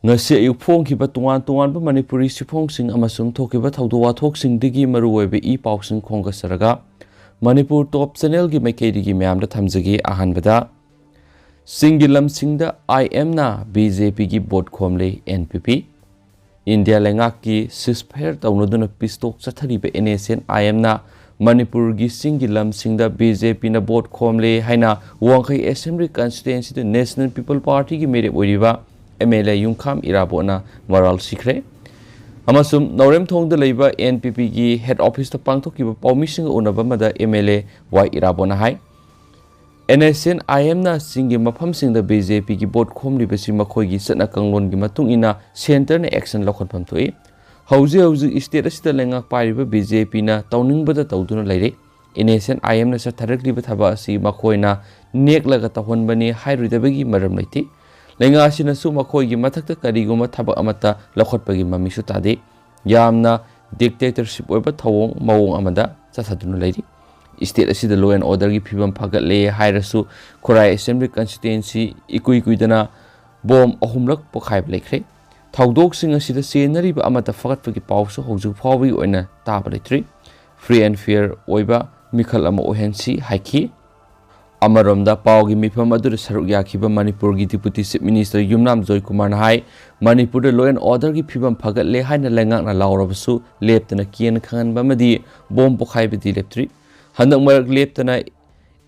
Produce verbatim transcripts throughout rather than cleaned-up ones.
ꯉꯁꯤ ꯑꯌꯨꯛ ꯐꯣꯡꯈꯤꯕ ꯇꯣꯉꯥꯟ ꯇꯣꯉꯥꯟꯕ ꯃꯅꯤꯄꯨꯔꯤ ꯆꯦꯐꯣꯡꯁꯤꯡ ꯑꯃꯁꯨꯡ ꯊꯣꯛꯈꯤꯕ ꯊꯧꯗꯣꯛ ꯋꯥꯊꯣꯛꯁꯤꯡꯗꯒꯤ ꯃꯔꯨꯑꯣꯏꯕ ꯏ ꯄꯥꯎꯁꯤꯡ ꯈꯣꯝꯒꯠꯆꯔꯒ ꯃꯅꯤꯄꯨꯔ ꯇꯣꯞ ꯆꯦꯅꯦꯜꯒꯤ ꯃꯥꯏꯀꯩꯗꯒꯤ ꯃꯌꯥꯝꯗ ꯊꯝꯖꯒꯦ꯫ ꯑꯍꯥꯟꯕꯗ, ꯆꯤꯡꯒꯤ ꯂꯝꯁꯤꯡꯗ ꯑꯥꯏ ꯑꯦꯝꯅ ꯕꯤ ꯖꯦ ꯄꯤꯒꯤ ꯚꯣꯠ ꯈꯣꯝꯂꯦ ꯑꯦꯟ ꯄꯤ ꯄꯤ꯫ ꯏꯟꯗꯤꯌꯥ ꯂꯩꯉꯥꯛꯀꯤ ceasefire ꯇꯧꯅꯗꯨꯅ peace talk ꯆꯠꯊꯔꯤꯕ ꯑꯦꯟ ꯑꯦꯁ ꯑꯦꯟ ꯑꯥꯏ ꯑꯦꯝꯅ ꯃꯅꯤꯄꯨꯔꯒꯤ ꯆꯤꯡꯒꯤ ꯂꯝꯁꯤꯡꯗ ꯕꯤ ꯖꯦ ꯄꯤꯅ ꯚꯣꯠ ꯈꯣꯝꯂꯦ ꯍꯥꯏꯅ ꯋꯥꯡꯈꯩ ꯑꯦꯁꯦꯝꯕ꯭ꯂꯤ ꯀꯟꯁꯇꯤꯇ꯭ꯋꯦꯟꯁꯤꯗ ꯅꯦꯁꯅꯦꯜ ꯄꯤꯄꯜ ꯄꯥꯔꯇꯤꯒꯤ ꯃꯤꯔꯦꯞ ꯑꯣꯏꯔꯤꯕ ꯑꯦꯝ ꯑꯦꯜ ꯑꯦ ꯌꯨꯝꯈꯥꯝ ꯏꯔꯥꯕꯣꯠꯅ ꯃꯔꯥꯜ ꯁꯤꯈ꯭ꯔꯦ꯫ ꯑꯃꯁꯨꯡ ꯅꯥꯎꯔꯦꯝꯊꯣꯡꯗ ꯂꯩꯕ ꯑꯦꯟ ꯄꯤ ꯄꯤꯒꯤ ꯍꯦꯗ ꯑꯣꯐꯤꯁꯇ ꯄꯥꯡꯊꯣꯛꯈꯤꯕ ꯄꯥꯎꯃꯤꯁꯤꯡꯒ ꯎꯅꯕ ꯑꯃꯗ ꯑꯦꯝ ꯑꯦꯜ ꯑꯦ ꯋꯥꯏ ꯏꯔꯥꯕꯣꯠꯅ ꯍꯥꯏ, ꯑꯦꯟ ꯑꯦꯁ ꯑꯦꯟ ꯑꯥꯏ ꯑꯦꯝꯅ ꯆꯤꯡꯒꯤ ꯃꯐꯝꯁꯤꯡꯗ ꯕꯤ ꯖꯦ ꯄꯤꯒꯤ ꯚꯣꯠ ꯈꯣꯝꯂꯤꯕꯁꯤ ꯃꯈꯣꯏꯒꯤ ꯆꯠꯅ ꯀꯥꯡꯂꯣꯟꯒꯤ ꯃꯇꯨꯡ ꯏꯟꯅ ꯁꯦꯟꯇꯔꯅ ꯑꯦꯛꯁꯟ ꯂꯧꯈꯠꯐꯝ ꯊꯣꯛꯏ꯫ ꯍꯧꯖꯤꯛ ꯍꯧꯖꯤꯛ ꯁ꯭ꯇꯦꯠ ꯑꯁꯤꯗ ꯂꯩꯉꯥꯛ ꯄꯥꯏꯔꯤꯕ ꯕꯤ ꯖꯦ ꯄꯤꯅ ꯇꯧꯅꯤꯡꯕꯗ ꯇꯧꯗꯨꯅ ꯂꯩꯔꯦ꯫ ꯑꯦꯟ ꯑꯦꯁ ꯑꯦꯟ ꯑꯥꯏ ꯑꯦꯝꯅ ꯆꯠꯊꯔꯛꯂꯤꯕ ꯊꯕꯛ ꯑꯁꯤ ꯃꯈꯣꯏꯅ ꯅꯦꯛꯂꯒ ꯇꯧꯍꯟꯕꯅꯤ ꯍꯥꯏꯔꯣꯏꯗꯕꯒꯤ ꯃꯔꯝ ꯂꯩꯇꯦ꯫ ꯂꯩꯉꯥꯛ ꯑꯁꯤꯅꯁꯨ ꯃꯈꯣꯏꯒꯤ ꯃꯊꯛꯇ ꯀꯔꯤꯒꯨꯝꯕ ꯊꯕꯛ ꯑꯃꯠꯇ ꯂꯧꯈꯠꯄꯒꯤ ꯃꯃꯤꯁꯨ ꯇꯥꯗꯦ꯫ ꯌꯥꯝꯅ dictatorship ꯑꯣꯏꯕ ꯊꯧꯑꯣꯡ ꯃꯑꯣꯡ ꯑꯃꯗ ꯆꯠꯊꯗꯨꯅ ꯂꯩꯔꯤ꯫ ꯁ꯭ꯇꯦꯠ ꯑꯁꯤꯗ law and orderꯒꯤ ꯐꯤꯕꯝ ꯐꯒꯠꯂꯦ ꯍꯥꯏꯔꯁꯨ ꯈꯨꯔꯥꯏ ꯑꯦꯁꯦꯝꯕ꯭ꯂꯤ ꯀꯟꯁꯇꯤꯇ꯭ꯋꯦꯟꯁꯤ ꯏꯀꯨꯏ ꯀꯨꯏꯗꯅ ꯕꯣꯝ ꯑꯍꯨꯝꯂꯛ ꯄꯣꯈꯥꯏꯕ ꯂꯩꯈ꯭ꯔꯦ꯫ ꯊꯧꯗꯣꯛꯁꯤꯡ ꯑꯁꯤꯗ ꯆꯦꯟꯅꯔꯤꯕ ꯑꯃꯠꯇ ꯐꯒꯠꯄꯒꯤ ꯄꯥꯎꯁꯨ ꯍꯧꯖꯤꯛ ꯐꯥꯎꯕꯒꯤ ꯑꯣꯏꯅ ꯇꯥꯕ ꯂꯩꯇ꯭ꯔꯤ꯫ Free and fair ꯑꯣꯏꯕ ꯃꯤꯈꯜ ꯑꯃ ꯑꯣꯏꯍꯟꯁꯤ ꯍꯥꯏꯈꯤ꯫ ꯑꯃꯔꯣꯝꯗ ꯄꯥꯎꯒꯤ ꯃꯤꯐꯝ ꯑꯗꯨꯗ ꯁꯔꯨꯛ ꯌꯥꯈꯤꯕ ꯃꯅꯤꯄꯨꯔꯒꯤ Deputy Chief Minister ꯌꯨꯝꯅꯥꯝ ꯖꯣꯏꯀꯨꯃꯥꯔꯅ ꯍꯥꯏ, ꯃꯅꯤꯄꯨꯔꯗ law and orderꯒꯤ ꯐꯤꯕꯝ ꯐꯒꯠꯂꯦ ꯍꯥꯏꯅ ꯂꯩꯉꯥꯛꯅ ꯂꯥꯎꯔꯕꯁꯨ ꯂꯦꯞꯇꯅ ꯀꯤꯌꯦꯟ ꯈꯪꯍꯟꯕ ꯑꯃꯗꯤ ꯕꯣꯝ ꯄꯣꯈꯥꯏꯕꯗꯤ ꯂꯦꯞꯇ꯭ꯔꯤ꯫ ꯍꯟꯗꯛ ꯃꯔꯛ ꯂꯦꯞꯇꯅ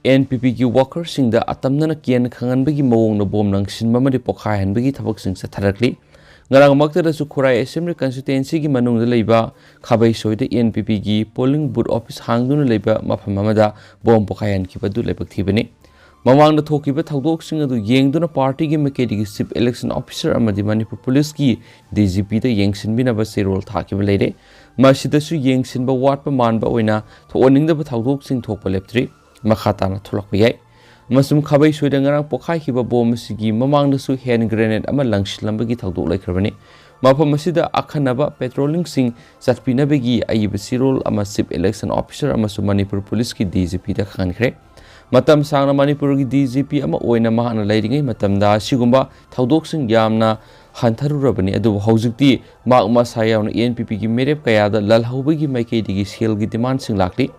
ꯑꯦꯟ ꯄꯤ ꯄꯤꯒꯤ ꯋꯥꯀꯔꯁꯤꯡꯗ ꯑꯇꯝꯅꯅ ꯀꯤꯌꯦꯟ ꯈꯪꯍꯟꯕꯒꯤ ꯃꯑꯣꯡꯗ ꯕꯣꯝ ꯂꯪꯁꯤꯟꯕ ꯑꯃꯗꯤ ꯄꯣꯈꯥꯏꯍꯟꯕꯒꯤ ꯊꯕꯛꯁꯤꯡ ꯆꯠꯊꯔꯛꯂꯤ꯫ ꯉꯔꯥꯡꯃꯛꯇꯗꯁꯨ ꯈꯨꯔꯥꯏ ꯑꯦꯁꯦꯝꯕ꯭ꯂꯤ ꯀꯟꯁꯇꯤꯇ꯭ꯋꯦꯟꯁꯤꯒꯤ ꯃꯅꯨꯡꯗ ꯂꯩꯕ ꯈꯥꯕꯩꯁꯣꯏꯗ ꯑꯦꯟ ꯄꯤ ꯄꯤꯒꯤ polling booth office ꯍꯥꯡꯗꯨꯅ ꯂꯩꯕ ꯃꯐꯝ ꯑꯃꯗ ꯕꯣꯝ ꯄꯣꯈꯥꯏꯍꯟꯈꯤꯕ ꯑꯗꯨ ꯂꯥꯏꯕꯛ ꯊꯤꯕꯅꯤ꯫ ꯃꯃꯥꯡꯗ ꯊꯣꯛꯈꯤꯕ ꯊꯧꯗꯣꯛꯁꯤꯡ ꯑꯗꯨ ꯌꯦꯡꯗꯨꯅ ꯄꯥꯔꯇꯤꯒꯤ ꯃꯥꯏꯀꯩꯗꯒꯤ Chief Election Officer ꯑꯃꯗꯤ ꯃꯅꯤꯄꯨꯔ ꯄꯨꯂꯤꯁꯀꯤ ꯗꯤ ꯖꯤ ꯄꯤꯗ ꯌꯦꯡꯁꯤꯟꯕꯤꯅꯕ ꯆꯦꯔꯣꯜ ꯊꯥꯈꯤꯕ ꯂꯩꯔꯦ꯫ ꯃꯁꯤꯗꯁꯨ ꯌꯦꯡꯁꯤꯟꯕ ꯋꯥꯠꯄ ꯃꯥꯟꯕ ꯑꯣꯏꯅ ꯊꯣꯛꯍꯟꯅꯤꯡꯗꯕ ꯊꯧꯗꯣꯛꯁꯤꯡ ꯊꯣꯛꯄ ꯂꯦꯞꯇ꯭ꯔꯤ꯫ ꯃꯈꯥ ꯇꯥꯅ ꯊꯣꯛꯂꯛꯄ ꯌꯥꯏ꯫ ꯑꯃꯁꯨꯡ ꯈꯥꯕꯩꯁꯣꯏꯗ ꯉꯔꯥꯡ ꯄꯣꯈꯥꯏꯈꯤꯕ ꯕꯣꯝ ꯑꯁꯤꯒꯤ ꯃꯃꯥꯡꯗꯁꯨ hand grenade ꯑꯃ ꯂꯪꯁꯤꯜꯂꯝꯕꯒꯤ ꯊꯧꯗꯣꯛ ꯂꯩꯈ꯭ꯔꯕꯅꯤ꯫ ꯃꯐꯝ ꯑꯁꯤꯗ ꯑꯈꯟꯅꯕ patrollingꯁꯤꯡ ꯆꯠꯄꯤꯅꯕꯒꯤ ꯑꯏꯕ ꯆꯦꯔꯣꯜ ꯑꯃ Chief Election Officer ꯑꯃꯁꯨꯡ ꯃꯅꯤꯄꯨꯔ ꯄꯨꯂꯤꯁꯀꯤ ꯗꯤ ꯖꯤ ꯄꯤꯗ ꯈꯪꯍꯟꯈ꯭ꯔꯦ꯫ ꯃꯇꯝ ꯁꯥꯡꯅ ꯃꯅꯤꯄꯨꯔꯒꯤ ꯗꯤ ꯖꯤ ꯄꯤ ꯑꯃ ꯑꯣꯏꯅ ꯃꯍꯥꯛꯅ ꯂꯩꯔꯤꯉꯩ ꯃꯇꯝꯗ ꯑꯁꯤꯒꯨꯝꯕ ꯊꯧꯗꯣꯛꯁꯤꯡ ꯌꯥꯝꯅ ꯍꯟꯊꯔꯨꯔꯕꯅꯤ꯫ ꯑꯗꯨꯕꯨ ꯍꯧꯖꯤꯛꯇꯤ ꯃꯍꯥꯛ ꯃꯁꯥ ꯌꯥꯎꯅ ꯑꯦꯟ ꯄꯤ ꯄꯤꯒꯤ ꯃꯤꯔꯦꯞ ꯀꯌꯥꯗ ꯂꯥꯜꯍꯧꯕꯒꯤ ꯃꯥꯏꯀꯩꯗꯒꯤ ꯁꯦꯜꯒꯤ ꯗꯤꯃꯥꯟꯁꯤꯡ ꯂꯥꯛꯂꯤ꯫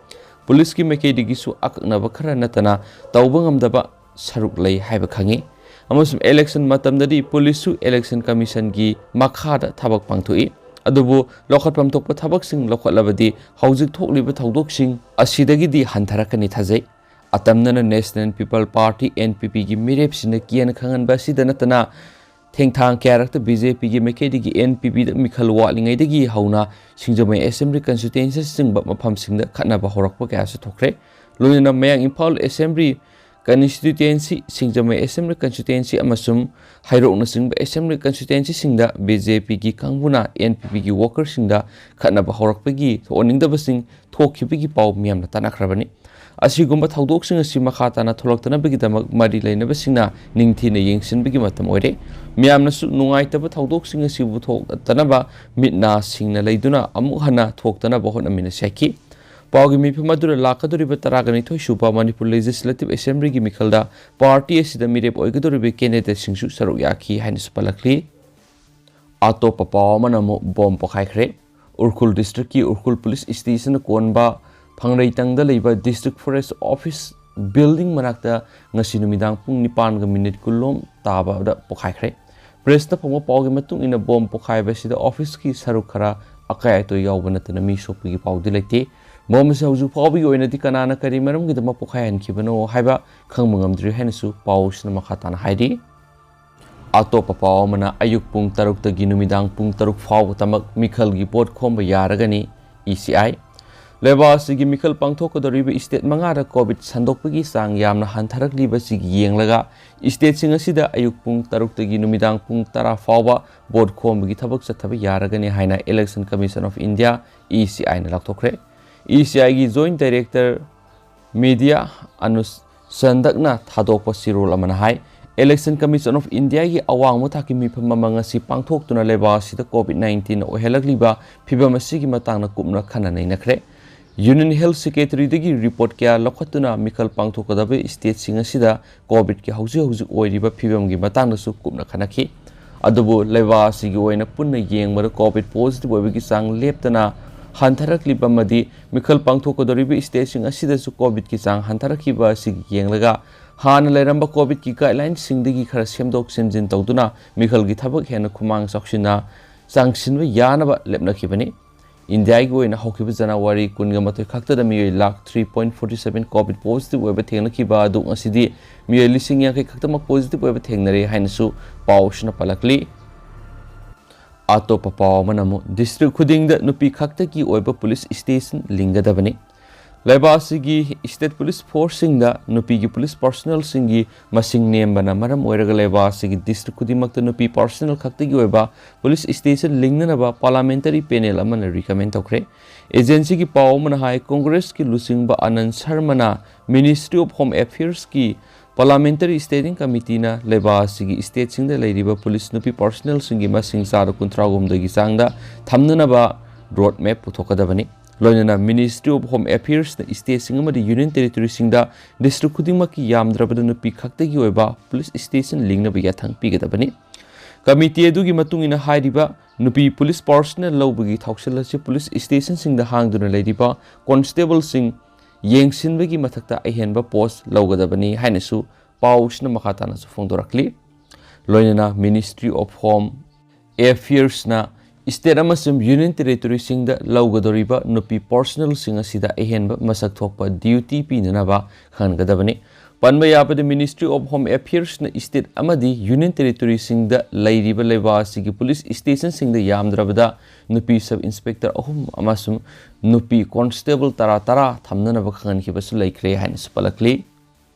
ꯄꯨꯂꯤꯁꯀꯤ ꯃꯥꯏꯀꯩꯗꯒꯤꯁꯨ ꯑꯀꯛꯅꯕ ꯈꯔ ꯅꯠꯇꯅ ꯇꯧꯕ ꯉꯝꯗꯕ ꯁꯔꯨꯛ ꯂꯩ ꯍꯥꯏꯕ ꯈꯪꯉꯤ꯫ ꯑꯃꯁꯨꯡ ꯏꯂꯦꯛꯁꯟ ꯃꯇꯝꯗꯗꯤ ꯄꯨꯂꯤꯁꯁꯨ ꯏꯂꯦꯛꯁꯟ ꯀꯃꯤꯁꯟꯒꯤ ꯃꯈꯥꯗ ꯊꯕꯛ ꯄꯥꯡꯊꯣꯛꯏ꯫ ꯑꯗꯨꯕꯨ ꯂꯧꯈꯠꯐꯝ ꯊꯣꯛꯄ ꯊꯕꯛꯁꯤꯡ ꯂꯧꯈꯠꯂꯕꯗꯤ ꯍꯧꯖꯤꯛ ꯊꯣꯛꯂꯤꯕ ꯊꯧꯗꯣꯛꯁꯤꯡ ꯑꯁꯤꯗꯒꯤꯗꯤ ꯍꯟꯊꯔꯛꯀꯅꯤ ꯊꯥꯖꯩ꯫ ꯑꯇꯝꯅꯅ National People Party, N P P ꯒꯤ ꯃꯤꯔꯦꯞꯁꯤꯡꯅ ꯀꯤꯍꯟ ꯈꯪꯍꯟꯕ ꯑꯁꯤꯗ ꯅꯠꯇꯅ, ꯊꯦꯡꯊꯥꯡ ꯀꯌꯥꯔꯛꯇ ꯕꯤ ꯖꯦ ꯄꯤꯒꯤ ꯃꯥꯏꯀꯩꯗꯒꯤ ꯑꯦꯟ ꯄꯤ ꯄꯤꯗ ꯃꯤꯈꯜ ꯋꯥꯠꯂꯤꯉꯩꯗꯒꯤ ꯍꯧꯅ ꯁꯤꯡꯖꯃꯩ ꯑꯦꯁꯦꯝꯕ꯭ꯂꯤ ꯀꯟꯁꯇꯤꯇ꯭ꯋꯦꯟꯁꯤꯅꯆꯤꯡꯕ ꯃꯐꯝꯁꯤꯡꯗ ꯈꯠꯅꯕ ꯍꯧꯔꯛꯄ ꯀꯌꯥꯁꯨ ꯊꯣꯛꯈ꯭ꯔꯦ꯫ ꯂꯣꯏꯅꯅ ꯃꯌꯥꯡ ꯏꯝꯐꯥꯜ ꯑꯦꯁꯦꯝꯕ꯭ꯂꯤ ꯀꯟꯁꯇꯤꯇ꯭ꯋꯦꯟꯁꯤ, ꯁꯤꯡꯖꯃꯩ ꯑꯦꯁꯦꯝꯕ꯭ꯂꯤ ꯀꯟꯁꯇꯤꯇ꯭ꯋꯦꯟꯁꯤ ꯑꯃꯁꯨꯡ ꯍꯩꯔꯣꯛꯅꯆꯤꯡꯕ ꯑꯦꯁꯦꯝꯕ꯭ꯂꯤ ꯀꯟꯁꯇꯤꯇ꯭ꯋꯦꯟꯁꯤꯁꯤꯡꯗ ꯕꯤ ꯖꯦ ꯄꯤꯒꯤ ꯀꯥꯡꯕꯨꯅ ꯑꯦꯟ ꯄꯤ ꯄꯤꯒꯤ ꯋꯥꯀꯔꯁꯤꯡꯗ ꯈꯠꯅꯕ ꯍꯧꯔꯛꯄꯒꯤ ꯊꯣꯛꯍꯟꯅꯤꯡꯗꯕꯁꯤꯡ ꯊꯣꯛꯈꯤꯕꯒꯤ ꯄꯥꯎ ꯃꯤꯌꯥꯝꯅ ꯇꯥꯟꯅꯈ꯭ꯔꯕꯅꯤ꯫ ꯑꯁꯤꯒꯨꯝꯕ ꯊꯧꯗꯣꯛꯁꯤꯡ ꯑꯁꯤ ꯃꯈꯥ ꯇꯥꯅ ꯊꯣꯛꯂꯛꯇꯅꯕꯒꯤꯗꯃꯛ ꯃꯔꯤ ꯂꯩꯅꯕꯁꯤꯡꯅ ꯅꯤꯡꯊꯤꯅ ꯌꯦꯡꯁꯤꯟꯕꯒꯤ ꯃꯇꯝ ꯑꯣꯏꯔꯦ꯫ ꯃꯤꯌꯥꯝꯅꯁꯨ ꯅꯨꯡꯉꯥꯏꯇꯕ ꯊꯧꯗꯣꯛꯁꯤꯡ ꯑꯁꯤꯕꯨ ꯊꯣꯛꯇꯅꯕ ꯃꯤꯠ ꯅꯥ ꯁꯤꯡꯅ ꯂꯩꯗꯨꯅ ꯑꯃꯨꯛ ꯍꯟꯅ ꯊꯣꯛꯇꯅꯕ ꯍꯣꯠꯅꯃꯤꯟꯅꯁꯤ ꯍꯥꯏꯈꯤ꯫ ꯄꯥꯎꯒꯤ ꯃꯤꯐꯝ ꯑꯗꯨꯗ ꯂꯥꯛꯀꯗꯧꯔꯤꯕ ꯇꯔꯥꯒ ꯅꯤꯊꯣꯏ ꯁꯨꯕ ꯃꯅꯤꯄꯨꯔ ꯂꯦꯖꯤꯁꯂꯦꯇꯤꯚ ꯑꯦꯁꯦꯝꯕ꯭ꯂꯤꯒꯤ ꯃꯤꯈꯜꯗ ꯄꯥꯔꯇꯤ ꯑꯁꯤꯗ ꯃꯤꯔꯦꯞ ꯑꯣꯏꯒꯗꯧꯔꯤꯕ ꯀꯦꯟꯗꯤꯗꯦꯠꯁꯤꯡꯁꯨ ꯁꯔꯨꯛ ꯌꯥꯈꯤ ꯍꯥꯏꯅꯁꯨ ꯄꯜꯂꯛꯂꯤ꯫ ꯑꯇꯣꯞꯄ ꯄꯥꯎ ꯑꯃꯅ ꯑꯃꯨꯛ ꯕꯣꯝ ꯄꯣꯈꯥꯏꯈ꯭ꯔꯦ꯫ ꯎꯈ꯭ꯔꯨꯜ ꯗꯤꯁꯇ꯭ꯔꯤꯛꯀꯤ ꯎꯈ꯭ꯔꯨꯜ ꯄꯨꯂꯤꯁ ꯁ꯭ꯇꯦꯁꯟꯅ ꯀꯣꯟꯕ ꯐꯪꯔꯩꯇꯪꯗ ꯂꯩꯕ ꯗꯤꯁꯇ꯭ꯔꯤꯛ ꯐꯣꯔꯦꯁ ꯑꯣꯐꯤꯁ ꯕꯤꯜꯗꯤꯡ ꯃꯅꯥꯛꯇ ꯉꯁꯤ ꯅꯨꯃꯤꯗꯥꯡ ꯄꯨꯡ ꯅꯤꯄꯥꯟꯒ ꯃꯤꯅꯤꯠ ꯀꯨꯟꯂꯣꯝ ꯇꯥꯕꯗ ꯄꯣꯈꯥꯏꯈ꯭ꯔꯦ꯫ ꯄ꯭ꯔꯦꯁꯇ ꯐꯪꯕ ꯄꯥꯎꯒꯤ ꯃꯇꯨꯡ ꯏꯟꯅ ꯕꯣꯝ ꯄꯣꯈꯥꯏꯕ ꯑꯁꯤꯗ ꯑꯣꯐꯤꯁꯀꯤ ꯁꯔꯨꯛ ꯈꯔ ꯑꯀꯥꯏ ꯑꯇꯣꯏ ꯌꯥꯎꯕ ꯅꯠꯇꯅ ꯃꯤ ꯁꯣꯛꯄꯒꯤ ꯄꯥꯎꯗꯤ ꯂꯩꯇꯦ꯫ ꯕꯣꯝ ꯑꯁꯤ ꯍꯧꯖꯤꯛ ꯐꯥꯎꯕꯒꯤ ꯑꯣꯏꯅꯗꯤ ꯀꯅꯥꯅ ꯀꯔꯤ ꯃꯔꯝꯒꯤꯗꯃꯛ ꯄꯣꯈꯥꯏꯍꯟꯈꯤꯕꯅꯣ ꯍꯥꯏꯕ ꯈꯪꯕ ꯉꯝꯗ꯭ꯔꯤ ꯍꯥꯏꯅꯁꯨ ꯄꯥꯎꯁꯤꯅ ꯃꯈꯥ ꯇꯥꯅ ꯍꯥꯏꯔꯤ꯫ ꯑꯇꯣꯞꯄ ꯄꯥꯎ ꯑꯃꯅ ꯑꯌꯨꯛ ꯄꯨꯡ ꯇꯔꯨꯛꯇꯒꯤ ꯅꯨꯃꯤꯗꯥꯡ ꯄꯨꯡ ꯇꯔꯨꯛ ꯐꯥꯎꯕꯇꯃꯛ ꯃꯤꯈꯜꯒꯤ ꯚꯣꯠ ꯈꯣꯝꯕ ꯌꯥꯔꯒꯅꯤ, ꯏ ꯁꯤ ꯑꯥꯏ꯫ ꯂꯩꯕꯥꯛ ꯑꯁꯤꯒꯤ ꯃꯤꯈꯜ ꯄꯥꯡꯊꯣꯛꯀꯗꯧꯔꯤꯕ ꯁ꯭ꯇꯦꯠ ꯃꯉꯥꯗ ꯀꯣꯚꯤꯗ ꯁꯟꯗꯣꯛꯄꯒꯤ ꯆꯥꯡ ꯌꯥꯝꯅ ꯍꯟꯊꯔꯛꯂꯤꯕꯁꯤꯒꯤ ꯌꯦꯡꯂꯒ, ꯁ꯭ꯇꯦꯠꯁꯤꯡ ꯑꯁꯤꯗ ꯑꯌꯨꯛ ꯄꯨꯡ ꯇꯔꯨꯛꯇꯒꯤ ꯅꯨꯃꯤꯗꯥꯡ ꯄꯨꯡ ꯇꯔꯥ ꯐꯥꯎꯕ ꯚꯣꯠ ꯈꯣꯝꯕꯒꯤ ꯊꯕꯛ ꯆꯠꯊꯕ ꯌꯥꯔꯒꯅꯤ ꯍꯥꯏꯅ Election Commission of India, E ꯁꯤ ꯑꯥꯏꯅ ꯂꯥꯎꯊꯣꯛꯈ꯭ꯔꯦ꯫ ꯏ ꯁꯤ ꯑꯥꯏꯒꯤ Joint Director Media ꯑꯅꯨꯁ ꯆꯟꯗꯛꯅ ꯊꯥꯗꯣꯛꯄ ꯆꯦꯔꯣꯜ ꯑꯃꯅ ꯍꯥꯏ, Election Commission of Indiaꯒꯤ ꯑꯋꯥꯡꯕ ꯊꯥꯛꯀꯤ ꯃꯤꯐꯝ ꯑꯃ ꯉꯁꯤ ꯄꯥꯡꯊꯣꯛꯇꯨꯅ ꯂꯩꯕꯥꯛ ꯑꯁꯤꯗ ꯀꯣꯚꯤꯗ ꯅꯥꯏꯟꯇꯤꯟꯅ ꯑꯣꯏꯍꯜꯂꯛꯂꯤꯕ ꯐꯤꯚꯝ ꯑꯁꯤꯒꯤ ꯃꯇꯥꯡꯗ ꯀꯨꯞꯅ ꯈꯟꯅ ꯅꯩꯅꯈ꯭ꯔꯦ꯫ Union Health Secretary ꯗꯒꯤ report ꯀꯌꯥ ꯂꯧꯈꯠꯇꯨꯅ ꯃꯤꯈꯜ ꯄꯥꯡꯊꯣꯛꯀꯗꯕ state ꯁꯤꯡ ꯑꯁꯤꯗ COVID ꯀꯤ ꯍꯧꯖꯤꯛ ꯍꯧꯖꯤꯛ ꯑꯣꯏꯔꯤꯕ ꯐꯤꯕꯝꯒꯤ ꯃꯇꯥꯡꯗꯁꯨ ꯀꯨꯞꯅ ꯈꯟꯅꯈꯤ꯫ ꯑꯗꯨꯕꯨ ꯂꯩꯕꯥꯛ ꯑꯁꯤꯒꯤ ꯑꯣꯏꯅ ꯄꯨꯟꯅ ꯌꯦꯡꯕꯗ COVID positive ꯑꯣꯏꯕꯒꯤ ꯆꯥꯡ ꯂꯦꯞꯇꯅ ꯍꯟꯊꯔꯛꯂꯤꯕ ꯑꯃꯗꯤ ꯃꯤꯈꯜ ꯄꯥꯡꯊꯣꯛꯀꯗꯧꯔꯤꯕ state ꯁꯤꯡ ꯑꯁꯤꯗꯁꯨ COVID ꯀꯤ ꯆꯥꯡ ꯍꯟꯊꯔꯛꯈꯤꯕ ꯑꯁꯤꯒꯤ ꯌꯦꯡꯂꯒ ꯍꯥꯟꯅ ꯂꯩꯔꯝꯕ COVID ꯀꯤ guideline ꯁꯤꯡꯗꯒꯤ ꯈꯔ ꯁꯦꯝꯗꯣꯛ ꯁꯦꯝꯖꯤꯟ ꯇꯧꯗꯨꯅ ꯃꯤꯈꯜꯒꯤ ꯊꯕꯛ ꯍꯦꯟꯅ ꯈꯨꯃꯥꯡ ꯆꯥꯎꯁꯤꯟꯅ ꯆꯪꯁꯤꯟꯕ ꯌꯥꯅꯕ ꯂꯦꯞꯅꯈꯤꯕꯅꯤ꯫ ꯏꯟꯗꯤꯌꯥꯒꯤ ꯑꯣꯏꯅ ꯍꯧꯈꯤꯕ ꯖꯅꯋꯥꯔꯤ ꯀꯨꯟꯒ ꯃꯥꯊꯣꯏ ꯈꯛꯇꯗ ꯃꯤꯑꯣꯏ lakh three point forty seven COVID positive ꯑꯣꯏꯕ ꯊꯦꯡꯅꯈꯤꯕ ꯑꯗꯨ ꯉꯁꯤꯗꯤ ꯃꯤꯑꯣꯏ ꯂꯤꯁꯤꯡ ꯌꯥꯡꯈꯩ ꯈꯛꯇꯃꯛ positive ꯑꯣꯏꯕ ꯊꯦꯡꯅꯔꯦ ꯍꯥꯏꯅꯁꯨ ꯄꯥꯎꯁꯤꯅ ꯄꯜꯂꯛꯂꯤ꯫ ꯑꯇꯣꯞꯄ ꯄꯥꯎ ꯑꯃꯅ ꯑꯃꯨꯛ district ꯈꯨꯗꯤꯡꯗ ꯅꯨꯄꯤ ꯈꯛꯇꯒꯤ ꯑꯣꯏꯕ police station ꯂꯤꯡꯒꯗꯕꯅꯤ꯫ ꯂꯩꯕꯥꯛ ꯑꯁꯤꯒꯤ state police force ꯁꯤꯡꯗ ꯅꯨꯄꯤꯒꯤ police personnel ꯁꯤꯡꯒꯤ ꯃꯁꯤꯡ ꯅꯦꯝꯕꯅ ꯃꯔꯝ ꯑꯣꯏꯔꯒ ꯂꯩꯕꯥꯛ ꯑꯁꯤꯒꯤ district ꯈꯨꯗꯤꯡꯃꯛꯇ ꯅꯨꯄꯤ personnel ꯈꯛꯇꯒꯤ ꯑꯣꯏꯕ police station ꯂꯤꯡꯅꯅꯕ parliamentary panel ꯑꯃꯅ recommend ꯇꯧꯈ꯭ꯔꯦ꯫ Agency ꯒꯤ ꯄꯥꯎ ꯑꯃꯅ ꯍꯥꯏ, Congress ꯀꯤ ꯂꯨꯆꯤꯡꯕ ꯑꯅꯟ ꯁꯔꯃꯅ Ministry of Home Affairs ꯀꯤ Parliamentary Standing Committee ꯅ ꯂꯩꯕꯥꯛ ꯑꯁꯤꯒꯤ state ꯁꯤꯡꯗ ꯂꯩꯔꯤꯕ police ꯅꯨꯄꯤ personnel ꯁꯤꯡꯒꯤ ꯃꯁꯤꯡ ꯆꯥꯗ ꯀꯨꯟꯊ꯭ꯔꯥ ꯍꯨꯝꯗꯣꯏꯒꯤ ꯆꯥꯡꯗ ꯊꯝꯅꯅꯕ road map ꯄꯨꯊꯣꯛꯀꯗꯕꯅꯤ꯫ ꯂꯣꯏꯅꯅ Ministry of Home Affairs ꯅ state ꯁꯤꯡ ꯑꯃꯗꯤ Union Territory ꯁꯤꯡꯗ district ꯈꯨꯗꯤꯡꯃꯛꯀꯤ ꯌꯥꯝꯗ꯭ꯔꯕꯗ ꯅꯨꯄꯤ ꯈꯛꯇꯒꯤ ꯑꯣꯏꯕ police station ꯂꯤꯡꯅꯕ ꯌꯥꯊꯪ ꯄꯤꯒꯗꯕꯅꯤ꯫ Committee ꯑꯗꯨꯒꯤ ꯃꯇꯨꯡ ꯏꯟꯅ ꯍꯥꯏꯔꯤꯕ ꯅꯨꯄꯤ police personnel ꯂꯧꯕꯒꯤ ꯊꯧꯁꯤꯜ ꯑꯁꯤ police station ꯁꯤꯡꯗ ꯍꯥꯡꯗꯨꯅ ꯂꯩꯔꯤꯕ constable ꯁꯤꯡ ꯌꯦꯡꯁꯤꯟꯕꯒꯤ ꯃꯊꯛꯇ ꯑꯍꯦꯟꯕ post ꯂꯧꯒꯗꯕꯅꯤ ꯍꯥꯏꯅꯁꯨ ꯄꯥꯎꯁꯤꯅ ꯃꯈꯥ ꯇꯥꯅꯁꯨ ꯐꯣꯡꯗꯣꯔꯛꯂꯤ꯫ ꯂꯣꯏꯅꯅ Ministry of Home Affairs ꯅ state ꯑꯃꯁꯨꯡ Union Territory ꯁꯤꯡꯗ ꯂꯧꯒꯗꯧꯔꯤꯕ ꯅꯨꯄꯤ personnel ꯁꯤꯡ ꯑꯁꯤꯗ ꯑꯍꯦꯟꯕ ꯃꯁꯛ ꯊꯣꯛꯄ duty ꯄꯤꯅꯅꯕ ꯈꯪꯍꯟꯒꯗꯕꯅꯤ꯫ ꯄꯟꯕ ꯌꯥꯕꯗ, Ministry of Home Affairs ꯅ state ꯑꯃꯗꯤ Union Territory ꯁꯤꯡꯗ ꯂꯩꯔꯤꯕ ꯂꯩꯕꯥꯛ ꯑꯁꯤꯒꯤ police station ꯁꯤꯡꯗ ꯌꯥꯝꯗ꯭ꯔꯕꯗ ꯅꯨꯄꯤ sub inspector ꯑꯍꯨꯝ ꯑꯃꯁꯨꯡ ꯅꯨꯄꯤ constable ꯇꯔꯥ ꯇꯔꯥ ꯊꯝꯅꯅꯕ ꯈꯪꯍꯟꯈꯤꯕꯁꯨ ꯂꯩꯈ꯭ꯔꯦ ꯍꯥꯏꯅꯁꯨ ꯄꯜꯂꯛꯂꯤ꯫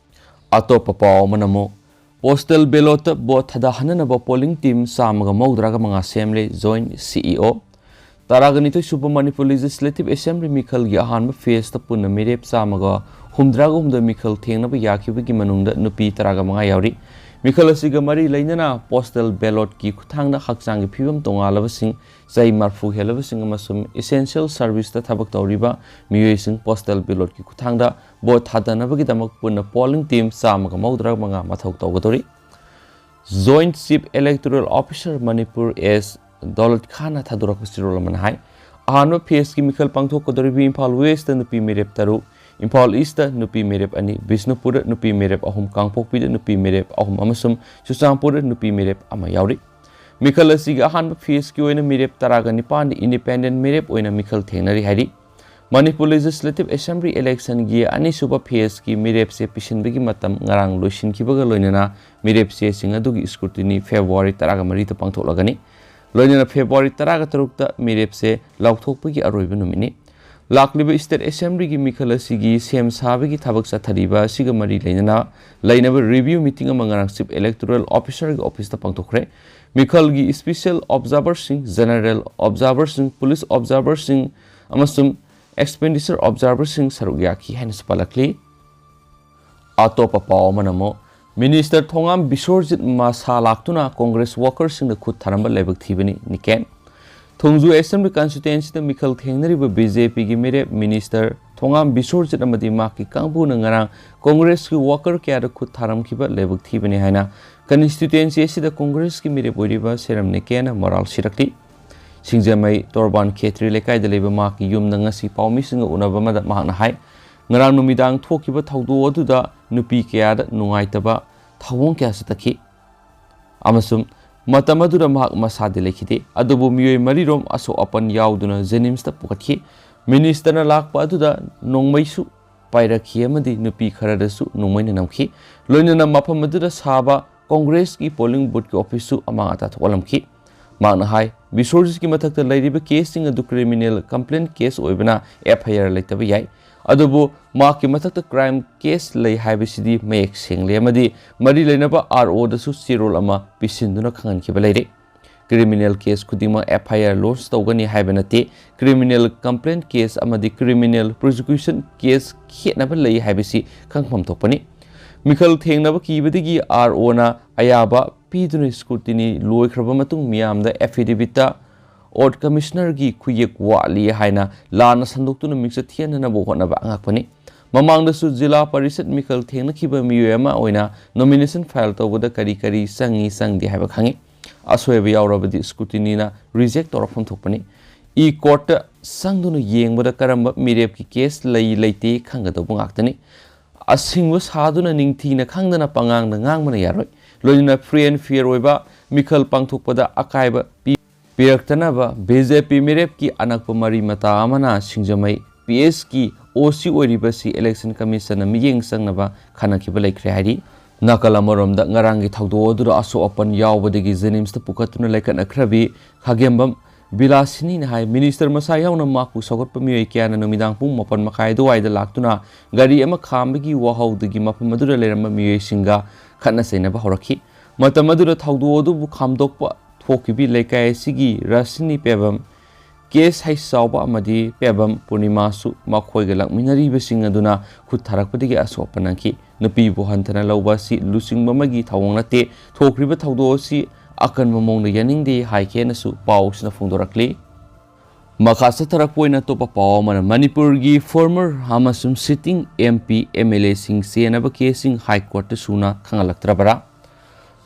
ꯑꯇꯣꯞꯄ ꯄꯥꯎ ꯑꯃꯅ ꯑꯃꯨꯛ, postal ballot vote ꯊꯥꯗꯍꯟꯅꯅꯕ polling team ꯆꯥꯝꯃꯒ ꯃꯧꯗ꯭ꯔꯥꯒ ꯃꯉꯥ ꯁꯦꯝꯂꯦ, Joint C E O꯫ ꯇꯔꯥꯒ ꯅꯤꯊꯣꯏ ꯁꯨꯕ Manipur Legislative Assembly ꯃꯤꯈꯜꯒꯤ ꯑꯍꯥꯟꯕ phase ꯇ ꯄꯨꯟꯅ ꯃꯤꯔꯦꯞ ꯆꯥꯝꯃꯒ ꯍꯨꯝꯗ꯭ꯔꯥꯒ ꯍꯨꯝꯗꯣꯏ ꯃꯤꯈꯜ ꯊꯦꯡꯅꯕ ꯌꯥꯈꯤꯕꯒꯤ ꯃꯅꯨꯡꯗ ꯅꯨꯄꯤ ꯇꯔꯥꯒ ꯃꯉꯥ ꯌꯥꯎꯔꯤ꯫ ꯃꯤꯈꯜ ꯑꯁꯤꯒ ꯃꯔꯤ ꯂꯩꯅꯅ postal ballotꯀꯤ ꯈꯨꯠꯊꯥꯡꯗ ꯍꯛꯆꯥꯡꯒꯤ ꯐꯤꯕꯝ ꯇꯣꯉꯥꯜꯂꯕꯁꯤꯡ, ꯆꯍꯤ ꯃꯔꯐꯨ ꯍꯦꯜꯂꯕꯁꯤꯡ ꯑꯃꯁꯨꯡ essential serviceꯇ ꯊꯕꯛ ꯇꯧꯔꯤꯕ ꯃꯤꯑꯣꯏꯁꯤꯡ postal ballotꯀꯤ ꯈꯨꯠꯊꯥꯡꯗ vote ꯊꯥꯗꯅꯕꯒꯤꯗꯃꯛ ꯄꯨꯟꯅ polling team ꯆꯥꯝꯃꯒ ꯃꯧꯗ꯭ꯔꯥ ꯃꯉꯥ ꯃꯊꯧ ꯇꯧꯒꯗꯧꯔꯤ꯫ Joint Chief Electoral Officer Manipur ꯑꯦꯁ ꯗꯧꯂꯠ ꯈꯥꯟꯅ ꯊꯥꯗꯣꯔꯛꯄ ꯆꯦꯔꯣꯜ ꯑꯃꯅ ꯍꯥꯏ, ꯑꯍꯥꯟꯕ phaseꯀꯤ ꯃꯤꯈꯜ ꯄꯥꯡꯊꯣꯛꯀꯗꯧꯔꯤꯕ ꯏꯝꯐꯥꯜ Westꯇ ꯅꯨꯄꯤ ꯃꯤꯔꯦꯞ ꯇꯔꯨꯛ, ꯏꯝꯐꯥꯜ Eastꯇ ꯅꯨꯄꯤ ꯃꯤꯔꯦꯞ ꯑꯅꯤ, ꯕꯤꯁꯅꯨꯄꯨꯔꯗ ꯅꯨꯄꯤ ꯃꯤꯔꯦꯞ ꯑꯍꯨꯝ, ꯀꯥꯡꯄꯣꯛꯄꯤꯗ ꯅꯨꯄꯤ ꯃꯤꯔꯦꯞ ꯑꯍꯨꯝ ꯑꯃꯁꯨꯡ ꯆꯨꯔꯆꯥꯟꯄꯨꯔꯗ ꯅꯨꯄꯤ ꯃꯤꯔꯦꯞ ꯑꯃ ꯌꯥꯎꯔꯤ꯫ ꯃꯤꯈꯜ ꯑꯁꯤꯒꯤ ꯑꯍꯥꯟꯕ phaseꯀꯤ ꯑꯣꯏꯅ ꯃꯤꯔꯦꯞ ꯇꯔꯥꯒ ꯅꯤꯄꯥꯟꯗ independent ꯃꯤꯔꯦꯞ ꯑꯣꯏꯅ ꯃꯤꯈꯜ ꯊꯦꯡꯅꯔꯤ ꯍꯥꯏꯔꯤ꯫ ꯃꯅꯤꯄꯨꯔ Legislative Assembly electionꯒꯤ ꯑꯅꯤꯁꯨꯕ phaseꯀꯤ ꯃꯤꯔꯦꯞꯁꯦ ꯄꯤꯁꯤꯟꯕꯒꯤ ꯃꯇꯝ ꯉꯔꯥꯡ ꯂꯣꯏꯁꯤꯟꯈꯤꯕꯒ ꯂꯣꯏꯅꯅ ꯃꯤꯔꯦꯞ ꯆꯦꯁꯤꯡ ꯑꯗꯨꯒꯤ scrutiny February ꯇꯔꯥꯒ ꯃꯔꯤꯗ ꯄꯥꯡꯊꯣꯛꯂꯒꯅꯤ꯫ ꯂꯣꯏꯅꯅ February ꯇꯔꯥꯒ ꯇꯔꯨꯛꯇ ꯃꯤꯔꯦꯞꯁꯦ ꯂꯥꯎꯊꯣꯛꯄꯒꯤ ꯑꯔꯣꯏꯕ ꯅꯨꯃꯤꯠꯅꯤ꯫ ꯂꯥꯛꯂꯤꯕ State Assemblyꯒꯤ ꯃꯤꯈꯜ ꯑꯁꯤꯒꯤ ꯁꯦꯝ ꯁꯥꯕꯒꯤ ꯊꯕꯛ ꯆꯠꯊꯔꯤꯕ ꯑꯁꯤꯒ ꯃꯔꯤ ꯂꯩꯅꯅ ꯂꯩꯅꯕ review meeting ꯑꯃ ꯉꯔꯥꯡ Chief Electoral Officerꯒꯤ officeꯇ ꯄꯥꯡꯊꯣꯛꯈ꯭ꯔꯦ꯫ ꯃꯤꯈꯜꯒꯤ special observerꯁꯤꯡ, general observerꯁꯤꯡ, police observerꯁꯤꯡ ꯑꯃꯁꯨꯡ expenditure observerꯁꯤꯡ ꯁꯔꯨꯛ ꯌꯥꯈꯤ ꯍꯥꯏꯅꯁꯨ ꯄꯜꯂꯛꯂꯤ꯫ ꯑꯇꯣꯞꯄ ꯄꯥꯎ ꯑꯃꯅ ꯑꯃꯨꯛ Minister ꯊꯣꯉꯥꯝ ꯕꯤꯁꯣꯔꯖꯤꯠ ꯃꯁꯥ ꯂꯥꯛꯇꯨꯅ Congress workerꯁꯤꯡꯅ ꯈꯨꯠ ꯊꯥꯔꯝꯕ ꯂꯥꯏꯕꯛ ꯊꯤꯕꯅꯤ, ꯅꯤꯀꯦꯟ꯫ ꯊꯣꯡꯖꯨ Assembly Constituencyꯗ ꯃꯤꯈꯜ ꯊꯦꯡꯅꯔꯤꯕ BJPꯒꯤ ꯃꯤꯔꯦꯞ Minister ꯊꯣꯉꯥꯝ ꯕꯤꯁꯣꯔꯖꯤꯠ ꯑꯃꯗꯤ ꯃꯍꯥꯛꯀꯤ ꯀꯥꯡꯕꯨꯅ ꯉꯔꯥꯡ Congressꯀꯤ worker ꯀꯌꯥꯗ ꯈꯨꯠ ꯊꯥꯔꯝꯈꯤꯕ ꯂꯥꯏꯕꯛ ꯊꯤꯕꯅꯤ ꯍꯥꯏꯅ constituency ꯑꯁꯤꯗ Congressꯀꯤ ꯃꯤꯔꯦꯞ ꯑꯣꯏꯔꯤꯕ ꯁꯦꯔꯝ ꯅꯤꯀꯦꯟꯅ ꯃꯔꯥꯜ ꯁꯤꯔꯛꯂꯤ꯫ ꯁꯤꯡꯖꯃꯩ ꯇꯣꯔꯕꯥꯟ ꯈꯦꯇ꯭ꯔꯤ ꯂꯩꯀꯥꯏꯗ ꯂꯩꯕ ꯃꯍꯥꯛꯀꯤ ꯌꯨꯝꯗ ꯉꯁꯤ ꯄꯥꯎꯃꯤꯁꯤꯡꯒ ꯎꯅꯕ ꯑꯃꯗ ꯃꯍꯥꯛꯅ ꯍꯥꯏ, ꯉꯔꯥꯡ ꯅꯨꯃꯤꯗꯥꯡ ꯊꯣꯛꯈꯤꯕ ꯊꯧꯗꯣꯛ ꯑꯗꯨꯗ ꯅꯨꯄꯤ ꯀꯌꯥꯗ ꯅꯨꯡꯉꯥꯏꯇꯕ ꯊꯧꯑꯣꯡ ꯀꯌꯥ ꯆꯠꯊꯈꯤ ꯑꯃꯁꯨꯡ ꯃꯇꯝ ꯑꯗꯨꯗ ꯃꯍꯥꯛ ꯃꯁꯥꯗꯤ ꯂꯩꯈꯤꯗꯦ, ꯑꯗꯨꯕꯨ ꯃꯤꯑꯣꯏ ꯃꯔꯤꯔꯣꯝ ꯑꯁꯣꯛ ꯑꯄꯟ ꯌꯥꯎꯗꯨꯅ JNIMSꯇ ꯄꯨꯈꯠꯈꯤ꯫ Ministerꯅ ꯂꯥꯛꯄ ꯑꯗꯨꯗ ꯅꯣꯡꯃꯩꯁꯨ ꯄꯥꯏꯔꯛꯈꯤ ꯑꯃꯗꯤ ꯅꯨꯄꯤ ꯈꯔꯗꯁꯨ ꯅꯣꯡꯃꯩꯅ ꯅꯝꯈꯤ꯫ ꯂꯣꯏꯅꯅ ꯃꯐꯝ ꯑꯗꯨꯗ ꯁꯥꯕ Congressꯀꯤ polling boothꯀꯤ officeꯁꯨ ꯑꯃꯥꯡ ꯑꯇꯥ ꯊꯣꯛꯍꯜꯂꯝꯈꯤ꯫ ꯃꯍꯥꯛꯅ ꯍꯥꯏ, ꯕꯤꯁꯣꯔꯖꯤꯠꯀꯤ ꯃꯊꯛꯇ ꯂꯩꯔꯤꯕ caseꯁꯤꯡ ꯑꯗꯨ criminal complaint case ꯑꯣꯏꯕꯅ FIR ꯂꯩꯇꯕ ꯌꯥꯏ, ꯑꯗꯨꯕꯨ ꯃꯍꯥꯛꯀꯤ ꯃꯊꯛꯇ crime case ꯂꯩ ꯍꯥꯏꯕꯁꯤꯗꯤ ꯃꯌꯦꯛ ꯁꯦꯡꯂꯦ ꯑꯃꯗꯤ ꯃꯔꯤ ꯂꯩꯅꯕ ROꯗꯁꯨ ꯆꯦꯔꯣꯜ ꯑꯃ ꯄꯤꯁꯤꯟꯗꯨꯅ ꯈꯪꯍꯟꯈꯤꯕ ꯂꯩꯔꯦ꯫ Criminal case ꯈꯨꯗꯤꯡꯃꯛ FIR lodge ꯇꯧꯒꯅꯤ ꯍꯥꯏꯕ ꯅꯠꯇꯦ꯫ Criminal complaint case ꯑꯃꯗꯤ criminal prosecution case ꯈꯦꯠꯅꯕ ꯂꯩ ꯍꯥꯏꯕꯁꯤ ꯈꯪꯐꯝ ꯊꯣꯛꯄꯅꯤ꯫ ꯃꯤꯈꯜ ꯊꯦꯡꯅꯕ ꯀꯤꯕꯗꯒꯤ ꯑꯥꯔ ꯑꯣꯅ ꯑꯌꯥꯕ ꯄꯤꯗꯨꯅ ꯁ꯭ꯀ꯭ꯔꯨꯇꯤꯅꯤ ꯂꯣꯏꯈ꯭ꯔꯕ ꯃꯇꯨꯡ ꯃꯤꯌꯥꯝꯗ ꯑꯦꯐꯤꯗꯦꯕꯤꯠꯇ ꯑꯣꯠ ꯀꯃꯤꯁꯅꯔꯒꯤ ꯈꯨꯌꯦꯛ ꯋꯥꯠꯂꯤ ꯍꯥꯏꯅ ꯂꯥꯟꯅ ꯁꯟꯗꯣꯛꯇꯨꯅ ꯃꯤꯡꯆꯠ ꯊꯤꯍꯟꯅꯅꯕ ꯍꯣꯠꯅꯕ ꯑꯉꯛꯄꯅꯤ꯫ ꯃꯃꯥꯡꯗꯁꯨ ꯖꯤꯂꯥ ꯄꯔꯤꯁꯠ ꯃꯤꯈꯜ ꯊꯦꯡꯅꯈꯤꯕ ꯃꯤꯑꯣꯏ ꯑꯃ ꯑꯣꯏꯅ ꯅꯣꯃꯤꯅꯦꯁꯟ ꯐꯥꯏꯜ ꯇꯧꯕꯗ ꯀꯔꯤ ꯀꯔꯤ ꯆꯪꯉꯤ ꯆꯪꯗꯦ ꯍꯥꯏꯕ ꯈꯪꯉꯤ꯫ ꯑꯁꯣꯏꯕ ꯌꯥꯎꯔꯕꯗꯤ ꯁ꯭ꯀ꯭ꯔꯨꯇꯤꯅꯤꯅ ꯔꯤꯖꯦꯛ ꯇꯧꯔꯛꯐꯝ ꯊꯣꯛꯄꯅꯤ꯫ ꯏ ꯀꯣꯔꯠꯇ ꯆꯪꯗꯨꯅ ꯌꯦꯡꯕꯗ ꯀꯔꯝꯕ ꯃꯤꯔꯦꯞꯀꯤ ꯀꯦꯁ ꯂꯩ ꯂꯩꯇꯦ ꯈꯪꯒꯗꯧꯕ ꯉꯥꯛꯇꯅꯤ꯫ ꯑꯁꯤꯡꯕ ꯁꯥꯗꯨꯅ ꯅꯤꯡꯊꯤꯅ ꯈꯪꯗꯅ ꯄꯉꯥꯡꯗ ꯉꯥꯡꯕꯅ ꯌꯥꯔꯣꯏ꯫ ꯂꯣꯏꯅꯅ ꯐ꯭ꯔꯤ ꯑꯦꯟ ꯐꯤꯌꯔ ꯑꯣꯏꯕ ꯃꯤꯈꯜ ꯄꯥꯡꯊꯣꯛꯄꯗ ꯑꯀꯥꯏꯕ ꯄꯤ-, ꯄꯤꯔꯛꯇꯅꯕ ꯕꯤ ꯖꯦ ꯄꯤ ꯃꯤꯔꯦꯞꯀꯤ ꯑꯅꯛꯄ ꯃꯔꯤ ꯃꯇꯥ ꯑꯃꯅ ꯁꯤꯡꯖꯃꯩ ꯄꯤ ꯑꯦꯁꯀꯤ ꯑꯣ ꯁꯤ ꯑꯣꯏꯔꯤꯕꯁꯤ ꯏꯂꯦꯛꯁꯟ ꯀꯃꯤꯁꯟꯅ ꯃꯤꯠꯌꯦꯡ ꯆꯪꯅꯕ ꯈꯟꯅꯈꯤꯕ ꯂꯩꯈ꯭ꯔꯦ ꯍꯥꯏꯔꯤ꯫ ꯅꯥꯀꯜ ꯑꯃꯔꯣꯝꯗ ꯉꯔꯥꯡꯒꯤ ꯊꯧꯗꯣꯛ ꯑꯗꯨꯗ ꯑꯁꯣꯛ ꯑꯄꯟ ꯌꯥꯎꯕꯗꯒꯤ ꯖꯦꯅꯤꯝꯁꯇ ꯄꯨꯈꯠꯇꯨꯅ ꯂꯩꯈꯠꯅꯈ꯭ꯔꯕꯤ ꯈꯥꯒꯦꯝꯕꯝ ꯕꯤꯂꯥꯁꯤꯅꯤꯅ ꯍꯥꯏ, ꯃꯤꯅꯤꯁꯇꯔ ꯃꯁꯥ ꯌꯥꯎꯅ ꯃꯍꯥꯛꯄꯨ ꯁꯧꯒꯠꯄ ꯃꯤꯑꯣꯏ ꯀꯌꯥꯅ ꯅꯨꯃꯤꯗꯥꯡ ꯄꯨꯡ ꯃꯥꯄꯟ ꯃꯈꯥꯏ ꯑꯗꯨꯋꯥꯏꯗ ꯂꯥꯛꯇꯨꯅ ꯒꯥꯔꯤ ꯑꯃ ꯈꯥꯝꯕꯒꯤ ꯋꯥꯍꯧꯗꯒꯤ ꯃꯐꯝ ꯑꯗꯨꯗ ꯂꯩꯔꯝꯕ ꯃꯤꯑꯣꯏꯁꯤꯡꯒ ꯈꯠꯅ ꯆꯩꯅꯕ ꯍꯧꯔꯛꯈꯤ꯫ ꯃꯇꯝ ꯑꯗꯨꯗ ꯊꯧꯗꯣꯛ ꯑꯗꯨꯕꯨ ꯈꯥꯝꯗꯣꯛꯄ ꯊꯣꯛꯈꯤꯕꯤ ꯂꯩꯀꯥꯏ ꯑꯁꯤꯒꯤ ꯔꯥꯁꯤꯅꯤ ꯄꯦꯕꯝ, ꯀꯦꯁ ꯍꯩꯁ ꯆꯥꯎꯕ ꯑꯃꯗꯤ ꯄꯦꯕꯝ ꯄꯨꯔꯅꯤꯃꯥꯁꯨ ꯃꯈꯣꯏꯒ ꯂꯥꯛꯃꯤꯟꯅꯔꯤꯕꯁꯤꯡ ꯑꯗꯨꯅ ꯈꯨꯠ ꯊꯥꯔꯛꯄꯗꯒꯤ ꯑꯁꯣꯛ ꯑꯄꯟ ꯅꯪꯈꯤ꯫ ꯅꯨꯄꯤꯕꯨ ꯍꯟꯊꯅ ꯂꯧꯕ ꯑꯁꯤ ꯂꯨꯆꯤꯡꯕ ꯑꯃꯒꯤ ꯊꯧꯑꯣꯡ ꯅꯠꯇꯦ꯫ ꯊꯣꯛꯈ꯭ꯔꯤꯕ ꯊꯧꯗꯣꯛ ꯑꯁꯤ ꯑꯀꯟꯕ ꯃꯑꯣꯡꯗ ꯌꯥꯅꯤꯡꯗꯦ ꯍꯥꯏꯈꯤ ꯍꯥꯏꯅꯁꯨ ꯄꯥꯎꯁꯤꯅ ꯐꯣꯡꯗꯣꯔꯛꯂꯤ꯫ ꯃꯈꯥ ꯆꯠꯊꯔꯛꯄ ꯑꯣꯏꯅ ꯑꯇꯣꯞꯄ ꯄꯥꯎ ꯑꯃꯅ, ꯃꯅꯤꯄꯨꯔꯒꯤ ꯐꯣꯔꯃꯔ ꯑꯃꯁꯨꯡ sitting M P, M L ꯑꯦꯁꯤꯡ ꯆꯦꯟꯅꯕ ꯀꯦꯁꯁꯤꯡ ꯍꯥꯏ ꯀꯣꯔꯠꯇ ꯁꯨꯅ ꯈꯪꯍꯜꯂꯛꯇ꯭ꯔꯕꯔꯥ?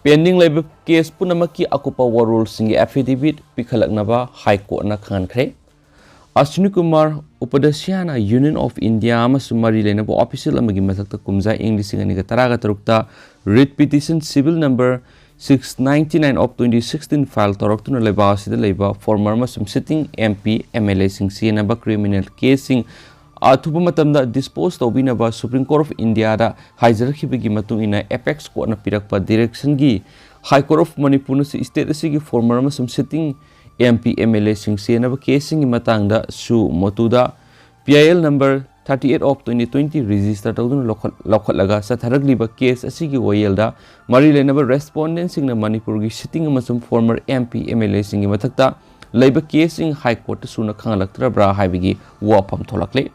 ꯄꯦꯟꯗꯤꯡ ꯂꯩꯕ ꯀꯦꯁ ꯄꯨꯝꯅꯃꯛꯀꯤ ꯑꯀꯨꯞꯄ ꯋꯥꯔꯣꯜꯁꯤꯡꯒꯤ ꯑꯦꯐꯤꯗꯦꯕꯤꯠ ꯄꯤꯈꯠꯂꯛꯅꯕ ꯍꯥꯏ ꯀꯣꯔꯠꯅ ꯈꯪꯍꯟꯈ꯭ꯔꯦ꯫ ꯑꯁ꯭ꯋꯤꯅꯤ ꯀꯨꯃꯥꯔ ꯎꯄꯥꯙ꯭ꯌꯥꯌꯅ Union of India ꯑꯃꯁꯨꯡ ꯃꯔꯤ ꯂꯩꯅꯕ ꯑꯣꯐꯤꯁꯤꯌꯦꯜ ꯑꯃꯒꯤ ꯃꯊꯛꯇ ꯀꯨꯝꯖꯥ ꯏꯪ ꯂꯤꯁꯤꯡ ꯑꯅꯤꯒ ꯇꯔꯥꯒ ꯇꯔꯨꯛꯇ writ petition civil number six ninety-nine of twenty sixteen file ꯇꯧꯔꯛꯇꯨꯅ ꯂꯩꯕꯥꯛ ꯑꯁꯤꯗ ꯂꯩꯕ ꯐꯣꯔꯃꯔ ꯑꯃꯁꯨꯡ sitting M P, M L ꯑꯦꯁꯤꯡ ꯆꯦꯟꯅꯕ ꯀ꯭ꯔꯤꯃꯤꯅꯦꯜ ꯀꯦꯁꯁꯤꯡ ꯑꯊꯨꯕ ꯃꯇꯝꯗ ꯗꯤꯁꯄꯣꯖ ꯇꯧꯕꯤꯅꯕ ꯁꯨꯄ꯭ꯔꯤꯝ ꯀꯣꯔꯠ ꯑꯣꯐ ꯏꯟꯗꯤꯌꯥꯗ ꯍꯥꯏꯖꯔꯛꯈꯤꯕꯒꯤ ꯃꯇꯨꯡ ꯏꯟꯅ ꯑꯦꯄꯦꯛꯁ ꯀꯣꯔꯠꯅ ꯄꯤꯔꯛꯄ ꯗꯤꯔꯦꯛꯁꯟꯒꯤ ꯍꯥꯏ ꯀꯣꯔꯠ ꯑꯣꯐ ꯃꯅꯤꯄꯨꯔꯅꯁꯨ ꯁ꯭ꯇꯦꯠ ꯑꯁꯤꯒꯤ ꯐꯣꯔꯃꯔ ꯑꯃꯁꯨꯡ sitting M P, M L ꯑꯦꯁꯤꯡ ꯆꯦꯟꯅꯕ ꯀꯦꯁꯁꯤꯡꯒꯤ ꯃꯇꯥꯡꯗ ꯁꯨ ꯃꯣꯇꯨꯗ P I L number thirty-eight of twenty twenty register ꯇꯧꯗꯨꯅ ꯂꯧꯈꯠ-, ꯂꯧꯈꯠꯂꯒ ꯆꯠꯊꯔꯛꯂꯤꯕ ꯀꯦꯁ ꯑꯁꯤꯒꯤ ꯋꯥꯌꯦꯜꯗ ꯃꯔꯤ ꯂꯩꯅꯕ ꯔꯦꯁꯄꯣꯟꯗꯦꯟꯁꯤꯡꯅ ꯃꯅꯤꯄꯨꯔꯒꯤ ꯁꯤꯇꯤꯡ ꯑꯃꯁꯨꯡ former M P, M L ꯑꯦꯁꯤꯡꯒꯤ ꯃꯊꯛꯇ ꯂꯩꯕ ꯀꯦꯁꯁꯤꯡ ꯍꯥꯏ ꯀꯣꯔꯠꯇ ꯁꯨꯅ ꯈꯪꯍꯜꯂꯛꯇ꯭ꯔꯕ꯭ꯔꯥ ꯍꯥꯏꯕꯒꯤ ꯋꯥꯐꯝ ꯊꯣꯛꯂꯛꯂꯤ꯫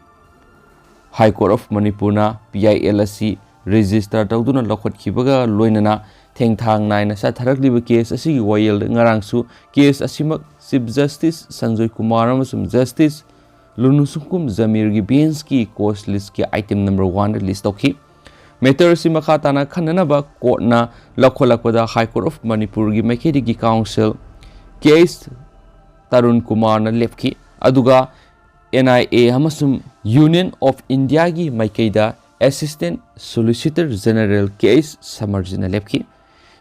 ꯍꯥꯏ ꯀꯣꯔꯠ ꯑꯣꯐ ꯃꯅꯤꯄꯨꯔꯅ ꯄꯤ ꯑꯥꯏ ꯑꯦꯜ ꯑꯁꯤ ꯔꯦꯖꯤꯁꯇꯔ ꯇꯧꯗꯨꯅ ꯂꯧꯈꯠꯈꯤꯕꯒ ꯂꯣꯏꯅꯅ ꯊꯦꯡꯊꯥꯡ ꯅꯥꯏꯅ ꯆꯠꯊꯔꯛꯂꯤꯕ ꯀꯦꯁ ꯑꯁꯤꯒꯤ ꯋꯥꯌꯦꯜꯗ ꯉꯔꯥꯡꯁꯨ ꯀꯦꯁ ꯑꯁꯤꯃꯛ ꯆꯤꯐ ꯖꯁꯇꯤꯁ ꯁꯟꯖꯣꯏ ꯀꯨꯃꯥꯔ ꯑꯃꯁꯨꯡ ꯖꯁꯇꯤꯁ ꯂꯨꯅꯨꯁꯨꯡꯀꯨꯝ ꯖꯃꯤꯔꯒꯤ ꯕꯦꯟꯁꯀꯤ ꯀꯣꯁ ꯂꯤꯁꯀꯤ ꯑꯥꯏꯇꯦꯝ ꯅꯝꯕꯔ ꯋꯥꯟꯗ ꯂꯤꯁ ꯇꯧꯈꯤ꯫ ꯃꯦꯇꯔ ꯑꯁꯤ ꯃꯈꯥ ꯇꯥꯅ ꯈꯟꯅꯅꯕ ꯀꯣꯔꯠꯅ ꯂꯧꯈꯠꯂꯛꯄꯗ ꯍꯥꯏ ꯀꯣꯔꯠ ꯑꯣꯐ ꯃꯅꯤꯄꯨꯔꯒꯤ ꯃꯥꯏꯀꯩꯗꯒꯤ ꯀꯥꯎꯟꯁꯤꯜ ꯀꯦ ꯑꯩꯆ ꯇꯔꯨꯟ ꯀꯨꯃꯥꯔꯅ ꯂꯦꯞꯈꯤ, ꯑꯗꯨꯒ ꯑꯦꯟ ꯑꯥꯏ ꯑꯦ ꯑꯃꯁꯨꯡ ꯌꯨꯅꯤꯌꯟ ꯑꯣꯐ ꯏꯟꯗꯤꯌꯥꯒꯤ ꯃꯥꯏꯀꯩꯗ ꯑꯦꯁꯤꯁꯇꯦꯟ ꯁꯣꯂꯤꯁꯤꯇꯔ ꯖꯦꯅꯔꯦꯜ ꯀꯦ ꯑꯩꯆ ꯁꯃꯔꯖꯤꯠꯅ ꯂꯦꯞꯈꯤ꯫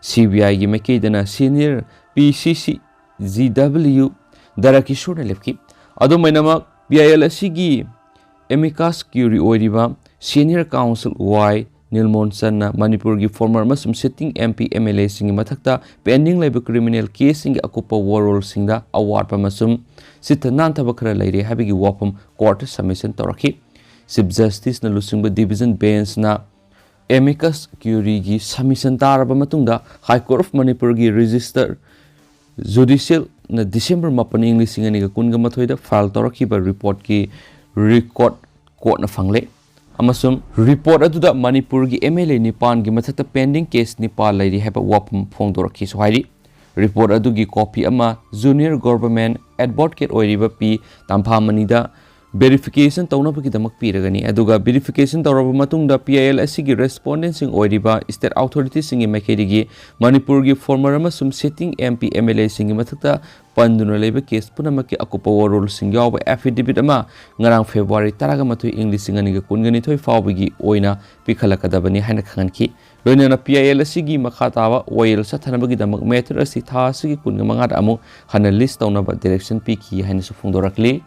ꯁꯤ ꯕꯤ ꯑꯥꯏꯒꯤ ꯃꯥꯏꯀꯩꯗꯅ ꯁꯤꯅꯤꯌꯔ ꯄꯤ ꯁꯤ ꯁꯤ ꯖꯤ ꯗꯕ꯭ꯂꯤꯌꯨ ꯗꯔꯀꯤꯁꯣꯔꯅ ꯂꯦꯞꯈꯤ꯫ ꯑꯗꯨꯝ ꯑꯣꯏꯅꯃꯛ, ꯄꯤ ꯑꯥꯏ ꯑꯦꯜ ꯑꯁꯤꯒꯤ ꯑꯦꯃꯤꯀꯥꯁ ꯀ꯭ꯌꯨꯔꯤ ꯑꯣꯏꯔꯤꯕ ꯁꯤꯅꯤꯌꯔ ꯀꯥꯎꯟꯁꯤꯜ ꯋꯥꯏ ꯅꯤꯜꯃꯣꯟ ꯆꯟꯅ ꯃꯅꯤꯄꯨꯔꯒꯤ ꯐꯣꯔꯃꯔ ꯑꯃꯁꯨꯡ sitting M P M L ꯑꯦꯁꯤꯡꯒꯤ ꯃꯊꯛꯇ ꯄꯦꯟꯗꯤꯡ ꯂꯩꯕ ꯀ꯭ꯔꯤꯃꯤꯅꯦꯜ ꯀꯦꯁꯁꯤꯡꯒꯤ ꯑꯀꯨꯞꯄ ꯋꯥꯔꯣꯜꯁꯤꯡꯗ ꯑꯋꯥꯠꯄ ꯑꯃꯁꯨꯡ ꯆꯤꯠꯇ ꯅꯥꯟꯊꯕ ꯈꯔ ꯂꯩꯔꯤ ꯍꯥꯏꯕꯒꯤ ꯋꯥꯐꯝ ꯀꯣꯔꯠꯇ ꯁꯕꯃꯤꯁꯟ ꯇꯧꯔꯛꯈꯤ꯫ ꯆꯤꯐ ꯖꯁꯇꯤꯁꯅ ꯂꯨꯆꯤꯡꯕ ꯗꯤꯚꯤꯖꯟ ꯕꯦꯟꯁꯅ ꯑꯦꯃꯤꯀꯁ ꯀ꯭ꯌꯨꯔꯤꯒꯤ ꯁꯕꯃꯤꯁꯟ ꯇꯥꯔꯕ ꯃꯇꯨꯡꯗ ꯍꯥꯏ ꯀꯣꯔꯠ ꯑꯣꯐ ꯃꯅꯤꯄꯨꯔꯒꯤ ꯔꯦꯖꯤꯁꯇꯔ ꯖꯨꯗꯤꯁꯤꯌꯦꯜꯅ ꯗꯤꯁꯦꯝꯕꯔ ꯃꯥꯄꯟ, ꯏꯪ ꯂꯤꯁꯤꯡ ꯑꯅꯤꯒ ꯀꯨꯟꯒ ꯃꯥꯊꯣꯏꯗ ꯐꯥꯏꯜ ꯇꯧꯔꯛꯈꯤꯕ ꯔꯤꯄꯣꯔꯠꯀꯤ ꯔꯤꯀꯣꯔꯠ ꯀꯣꯔꯠꯅ ꯐꯪꯂꯦ, ꯑꯃꯁꯨꯡ ꯔꯤꯄꯣꯔꯠ ꯑꯗꯨꯗ ꯃꯅꯤꯄꯨꯔꯒꯤ ꯑꯦꯝ ꯑꯦꯜ ꯑꯦ ꯅꯤꯄꯥꯟꯒꯤ ꯃꯊꯛꯇ ꯄꯦꯟꯗꯤꯡ ꯀꯦꯁ ꯅꯤꯄꯥꯟ ꯂꯩꯔꯤ ꯍꯥꯏꯕ ꯋꯥꯐꯝ ꯐꯣꯡꯗꯣꯔꯛꯈꯤꯁꯨ ꯍꯥꯏꯔꯤ꯫ ꯔꯤꯄꯣꯔꯠ ꯑꯗꯨꯒꯤ ꯀꯣꯄꯤ ꯑꯃ ꯖꯨꯅꯤꯌꯔ ꯒꯣꯚꯔꯟꯃꯦꯟꯠ ꯑꯦꯗꯚꯣꯀꯦꯠ ꯑꯣꯏꯔꯤꯕ ꯄꯤ ꯇꯝꯐꯥꯃꯅꯤꯗ ꯚꯦꯔꯤꯐꯤꯀꯦꯁꯟ ꯇꯧꯅꯕꯒꯤꯗꯃꯛ ꯄꯤꯔꯒꯅꯤ, ꯑꯗꯨꯒ ꯚꯦꯔꯤꯐꯤꯀꯦꯁꯟ ꯇꯧꯔꯕ ꯃꯇꯨꯡꯗ ꯄꯤ ꯑꯥꯏ ꯑꯦꯜ ꯑꯁꯤꯒꯤ ꯔꯦꯁꯄꯣꯟꯗꯦꯟꯁꯤꯡ ꯑꯣꯏꯔꯤꯕ ꯁ꯭ꯇꯦꯠ ꯑꯣꯊꯣꯔꯤꯇꯤꯁꯤꯡꯒꯤ ꯃꯥꯏꯀꯩꯗꯒꯤ ꯃꯅꯤꯄꯨꯔꯒꯤ ꯐꯣꯔꯃꯔ ꯑꯃꯁꯨꯡ sitting M P M L ꯑꯦꯁꯤꯡꯒꯤ ꯃꯊꯛꯇ ꯄꯟꯗꯨꯅ ꯂꯩꯕ ꯀꯦꯁ ꯄꯨꯝꯅꯃꯛꯀꯤ ꯑꯀꯨꯞꯄ ꯋꯥꯔꯣꯜꯁꯤꯡ ꯌꯥꯎꯕ ꯑꯦꯐꯤꯗꯦꯕꯤꯠ ꯑꯃ ꯉꯔꯥꯡ ꯐꯦꯕ꯭ꯔꯨꯋꯥꯔꯤ ꯇꯔꯥꯃꯥꯊꯣꯏ, ꯏꯪ ꯂꯤꯁꯤꯡ ꯑꯅꯤꯒ ꯀꯨꯟꯒ ꯅꯤꯊꯣꯏ ꯐꯥꯎꯕꯒꯤ ꯑꯣꯏꯅ ꯄꯤꯈꯠꯂꯛꯀꯗꯕꯅꯤ ꯍꯥꯏꯅ ꯈꯪꯍꯟꯈꯤ꯫ ꯂꯣꯏꯅꯅ ꯄꯤ ꯑꯥꯏ ꯑꯦꯜ ꯑꯁꯤꯒꯤ ꯃꯈꯥ ꯇꯥꯕ ꯋꯥꯌꯦꯜ ꯆꯠꯊꯅꯕꯒꯤꯗꯃꯛ ꯃꯦꯇꯔ ꯑꯁꯤ ꯊꯥ ꯑꯁꯤꯒꯤ ꯀꯨꯟꯃꯉꯥꯗ ꯑꯃꯨꯛ ꯍꯟꯅ ꯂꯤꯁ ꯇꯧꯅꯕ ꯗꯤꯔꯦꯛꯁꯟ ꯄꯤꯈꯤ ꯍꯥꯏꯅꯁꯨ ꯐꯣꯡꯗꯣꯔꯛꯂꯤ꯫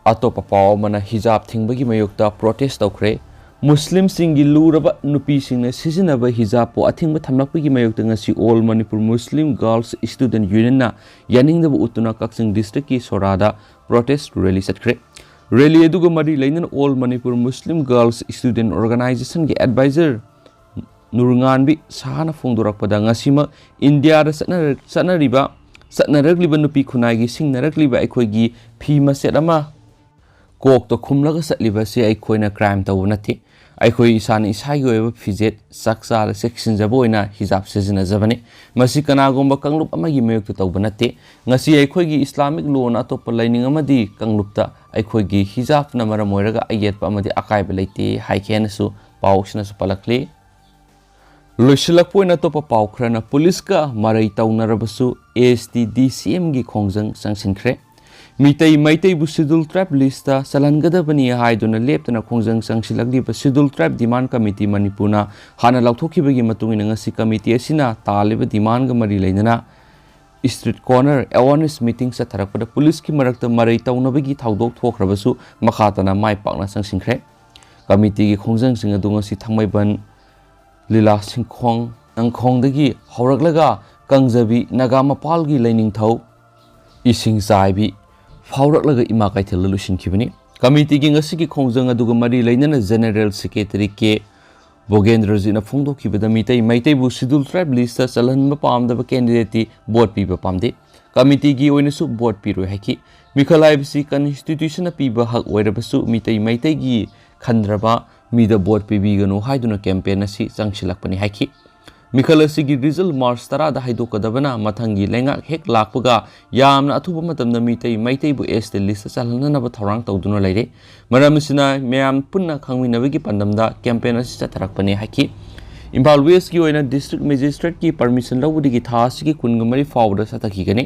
ꯑꯇꯣꯞꯄ ꯄꯥꯎ ꯑꯃꯅ, ꯍꯤꯖꯥꯕ ꯊꯤꯡꯕꯒꯤ ꯃꯥꯌꯣꯛꯇ ꯄ꯭ꯔꯣꯇꯦꯁ ꯇꯧꯈ꯭ꯔꯦ꯫ ꯃꯨꯁꯂꯤꯝꯁꯤꯡꯒꯤ ꯂꯨꯔꯕ ꯅꯨꯄꯤꯁꯤꯡꯅ ꯁꯤꯖꯤꯟꯅꯕ ꯍꯤꯖꯥꯕꯄꯨ ꯑꯊꯤꯡꯕ ꯊꯝꯂꯛꯄꯒꯤ ꯃꯥꯌꯣꯛꯇ ꯉꯁꯤ ꯑꯣꯜ ꯃꯅꯤꯄꯨꯔ ꯃꯨꯁꯂꯤꯝ ꯒꯔꯜꯁ ꯁ꯭ꯇꯨꯗꯦꯟꯠ ꯌꯨꯅꯤꯌꯟꯅ ꯌꯥꯅꯤꯡꯗꯕ ꯎꯠꯇꯨꯅ ꯀꯛꯆꯤꯡ ꯗꯤꯁꯇ꯭ꯔꯤꯛꯀꯤ ꯁꯣꯔꯥꯗ ꯄ꯭ꯔꯣꯇꯦꯁ ꯔꯦꯂꯤ ꯆꯠꯈ꯭ꯔꯦ꯫ ꯔꯦꯂꯤ ꯑꯗꯨꯒ ꯃꯔꯤ ꯂꯩꯅꯅ ꯑꯣꯜ ꯃꯅꯤꯄꯨꯔ ꯃꯨꯁꯂꯤꯝ ꯒꯔꯜꯁ ꯁ꯭ꯇꯨꯗꯦꯟꯠ ꯑꯣꯔꯒꯅꯥꯏꯖꯦꯁꯟꯒꯤ ꯑꯦꯗꯚꯥꯏꯖꯔ ꯅꯨꯔꯉꯥꯟꯕꯤ ꯁꯍꯥꯅ ꯐꯣꯡꯗꯣꯔꯛꯄꯗ, ꯉꯁꯤꯃꯛ ꯏꯟꯗꯤꯌꯥꯗ ꯆꯠꯅꯔ-, ꯆꯠꯅꯔꯤꯕ, ꯆꯠꯅꯔꯛꯂꯤꯕ ꯅꯨꯄꯤ ꯈꯨꯟꯅꯥꯏꯒꯤ ꯁꯤꯡꯅꯔꯛꯂꯤꯕ ꯑꯩꯈꯣꯏꯒꯤ ꯐꯤ ꯃꯆꯦꯠ ꯑꯃ ꯀꯣꯛꯇ ꯈꯨꯝꯂꯒ ꯆꯠꯂꯤꯕꯁꯤ ꯑꯩꯈꯣꯏꯅ ꯀ꯭ꯔꯥꯏꯝ ꯇꯧꯕ ꯅꯠꯇꯦ꯫ ꯑꯩꯈꯣꯏ ꯏꯁꯥꯅ ꯏꯁꯥꯒꯤ ꯑꯣꯏꯕ ꯐꯤꯖꯦꯠ, ꯆꯥꯛꯆꯥꯗ ꯆꯦꯛꯁꯤꯟꯖꯕ ꯑꯣꯏꯅ ꯍꯤꯖꯥꯕ ꯁꯤꯖꯤꯟꯅꯖꯕꯅꯤ꯫ ꯃꯁꯤ ꯀꯅꯥꯒꯨꯝꯕ ꯀꯥꯡꯂꯨꯞ ꯑꯃꯒꯤ ꯃꯥꯌꯣꯛꯇ ꯇꯧꯕ ꯅꯠꯇꯦ꯫ ꯉꯁꯤ ꯑꯩꯈꯣꯏꯒꯤ ꯏꯁꯂꯥꯃꯤꯛ ꯂꯣꯅ ꯑꯇꯣꯞꯄ ꯂꯥꯏꯅꯤꯡ ꯑꯃꯗꯤ ꯀꯥꯡꯂꯨꯞꯇ ꯑꯩꯈꯣꯏꯒꯤ ꯍꯤꯖꯥꯕꯅ ꯃꯔꯝ ꯑꯣꯏꯔꯒ ꯑꯌꯦꯠꯄ ꯑꯃꯗꯤ ꯑꯀꯥꯏꯕ ꯂꯩꯇꯦ ꯍꯥꯏꯈꯤ ꯍꯥꯏꯅꯁꯨ ꯄꯥꯎ ꯑꯁꯤꯅꯁꯨ ꯄꯜꯂꯛꯂꯤ꯫ ꯂꯣꯏꯁꯤꯜꯂꯛꯄ ꯑꯣꯏꯅ ꯑꯇꯣꯞꯄ ꯄꯥꯎ ꯈꯔꯅ, ꯄꯨꯂꯤꯁꯀ ꯃꯔꯩ ꯇꯧꯅꯔꯕꯁꯨ ꯑꯦꯁ ꯇꯤ ꯗꯤ ꯁꯤ ꯑꯦꯝꯒꯤ ꯈꯣꯡꯖꯪ ꯆꯪꯁꯤꯟꯈ꯭ꯔꯦ꯫ ꯃꯤꯇꯩ ꯃꯩꯇꯩꯕꯨ ꯁꯦꯗꯨꯜ ꯇ꯭ꯔꯥꯏꯕ ꯂꯤꯁꯇ ꯆꯜꯍꯟꯒꯗꯕꯅꯤ ꯍꯥꯏꯗꯨꯅ ꯂꯦꯞꯇꯅ ꯈꯣꯡꯖꯪ ꯆꯪꯁꯤꯜꯂꯛꯂꯤꯕ ꯁꯦꯗꯨꯜ ꯇ꯭ꯔꯥꯏꯕ ꯗꯤꯃꯥꯟ ꯀꯃꯤꯇꯤ ꯃꯅꯤꯄꯨꯔꯅ ꯍꯥꯟꯅ ꯂꯥꯎꯊꯣꯛꯈꯤꯕꯒꯤ ꯃꯇꯨꯡ ꯏꯟꯅ ꯉꯁꯤ ꯀꯃꯤꯇꯤ ꯑꯁꯤꯅ ꯇꯥꯜꯂꯤꯕ ꯗꯤꯃꯥꯟꯒ ꯃꯔꯤ ꯂꯩꯅꯅ ꯏꯁꯇ꯭ꯔꯤꯠ ꯀꯣꯔꯅꯔ ꯑꯦꯋꯥꯔꯅꯦꯁ ꯃꯤꯇꯤꯡ ꯆꯠꯊꯔꯛꯄꯗ ꯄꯨꯂꯤꯁꯀꯤ ꯃꯔꯛꯇ ꯃꯔꯩ ꯇꯧꯅꯕꯒꯤ ꯊꯧꯗꯣꯛ ꯊꯣꯛꯈ꯭ꯔꯕꯁꯨ ꯃꯈꯥ ꯇꯥꯅ ꯃꯥꯏ ꯄꯥꯛꯅ ꯆꯪꯁꯤꯟꯈ꯭ꯔꯦ꯫ ꯀꯃꯤꯇꯤꯒꯤ ꯈꯣꯡꯖꯪꯁꯤꯡ ꯑꯗꯨ ꯉꯁꯤ ꯊꯥꯡꯃꯩꯕꯟ ꯂꯤꯂꯥ ꯁꯤꯡꯈꯣꯡ ꯅꯪꯈꯣꯡꯗꯒꯤ ꯍꯧꯔꯛꯂꯒ ꯀꯪꯖꯕꯤ ꯅꯥꯒꯥ ꯃꯄꯥꯜꯒꯤ ꯂꯩꯅꯤꯡꯊꯧ ꯏꯁꯤꯡ ꯆꯥꯏꯕꯤ ꯐꯥꯎꯔꯛꯂꯒ ꯏꯃꯥ ꯀꯩꯊꯦꯜꯗ ꯂꯣꯏꯁꯤꯟꯈꯤꯕꯅꯤ꯫ ꯀꯃꯤꯇꯤꯒꯤ ꯉꯁꯤꯒꯤ ꯈꯣꯡꯖꯪ ꯑꯗꯨꯒ ꯃꯔꯤ ꯂꯩꯅꯅ ꯖꯦꯅꯦꯔꯦꯜ ꯁꯦꯀ꯭ꯔꯦꯇꯔꯤ ꯀꯦ ꯚꯣꯒꯦꯟꯗ꯭ꯔꯖꯤꯠꯅ ꯐꯣꯡꯗꯣꯛꯈꯤꯕꯗ ꯃꯤꯇꯩ ꯃꯩꯇꯩꯕꯨ ꯁꯦꯗꯨꯜ ꯇ꯭ꯔꯥꯏꯕ ꯂꯤꯁꯇ ꯆꯜꯍꯟꯕ ꯄꯥꯝꯗꯕ ꯀꯦꯟꯗꯤꯗꯦꯠꯇꯤ ꯚꯣꯠ ꯄꯤꯕ ꯄꯥꯝꯗꯦ꯫ ꯀꯃꯤꯇꯤꯒꯤ ꯑꯣꯏꯅꯁꯨ ꯚꯣꯠ ꯄꯤꯔꯣꯏ ꯍꯥꯏꯈꯤ꯫ ꯃꯤꯈꯜ ꯍꯥꯏꯕꯁꯤ ꯀꯟꯁꯇꯤꯇ꯭ꯌꯨꯁꯟꯅ ꯄꯤꯕ ꯍꯛ ꯑꯣꯏꯔꯕꯁꯨ ꯃꯤꯇꯩ ꯃꯩꯇꯩꯒꯤ ꯈꯟꯗ꯭ꯔꯕ ꯃꯤꯗ ꯚꯣꯠ ꯄꯤꯕꯤꯒꯅꯨ ꯍꯥꯏꯗꯨꯅ ꯀꯦꯝꯄꯦꯟ ꯑꯁꯤ ꯆꯪꯁꯤꯜꯂꯛꯄꯅꯤ ꯍꯥꯏꯈꯤ꯫ ꯃꯤꯈꯜ ꯑꯁꯤꯒꯤ ꯔꯤꯖꯜ ꯃꯥꯔꯆ ꯇꯔꯥꯗ ꯍꯥꯏꯗꯣꯛꯀꯗꯕꯅ ꯃꯊꯪꯒꯤ ꯂꯩꯉꯥꯛ ꯍꯦꯛ ꯂꯥꯛꯄꯒ ꯌꯥꯝꯅ ꯑꯊꯨꯕ ꯃꯇꯝꯗ ꯃꯤꯇꯩ ꯃꯩꯇꯩꯕꯨ ꯑꯦꯁ ꯇꯤ ꯂꯤꯁꯇ ꯆꯜꯍꯟꯅꯅꯕ ꯊꯧꯔꯥꯡ ꯇꯧꯗꯨꯅ ꯂꯩꯔꯦ꯫ ꯃꯔꯝ ꯑꯁꯤꯅ ꯃꯌꯥꯝ ꯄꯨꯟꯅ ꯈꯪꯃꯤꯟꯅꯕꯒꯤ ꯄꯥꯟꯗꯝꯗ ꯀꯦꯝꯄꯦꯟ ꯑꯁꯤ ꯆꯠꯊꯔꯛꯄꯅꯤ ꯍꯥꯏꯈꯤ꯫ ꯏꯝꯐꯥꯜ ꯋꯦꯁꯀꯤ ꯑꯣꯏꯅ ꯗꯤꯁꯇ꯭ꯔꯤꯛ ꯃꯦꯖꯤꯁꯇ꯭ꯔꯦꯠꯀꯤ ꯄꯔꯃꯤꯁꯟ ꯂꯧꯕꯗꯒꯤ ꯊꯥ ꯑꯁꯤꯒꯤ ꯀꯨꯟꯒ ꯃꯔꯤ ꯐꯥꯎꯕꯗ ꯆꯠꯊꯈꯤꯒꯅꯤ꯫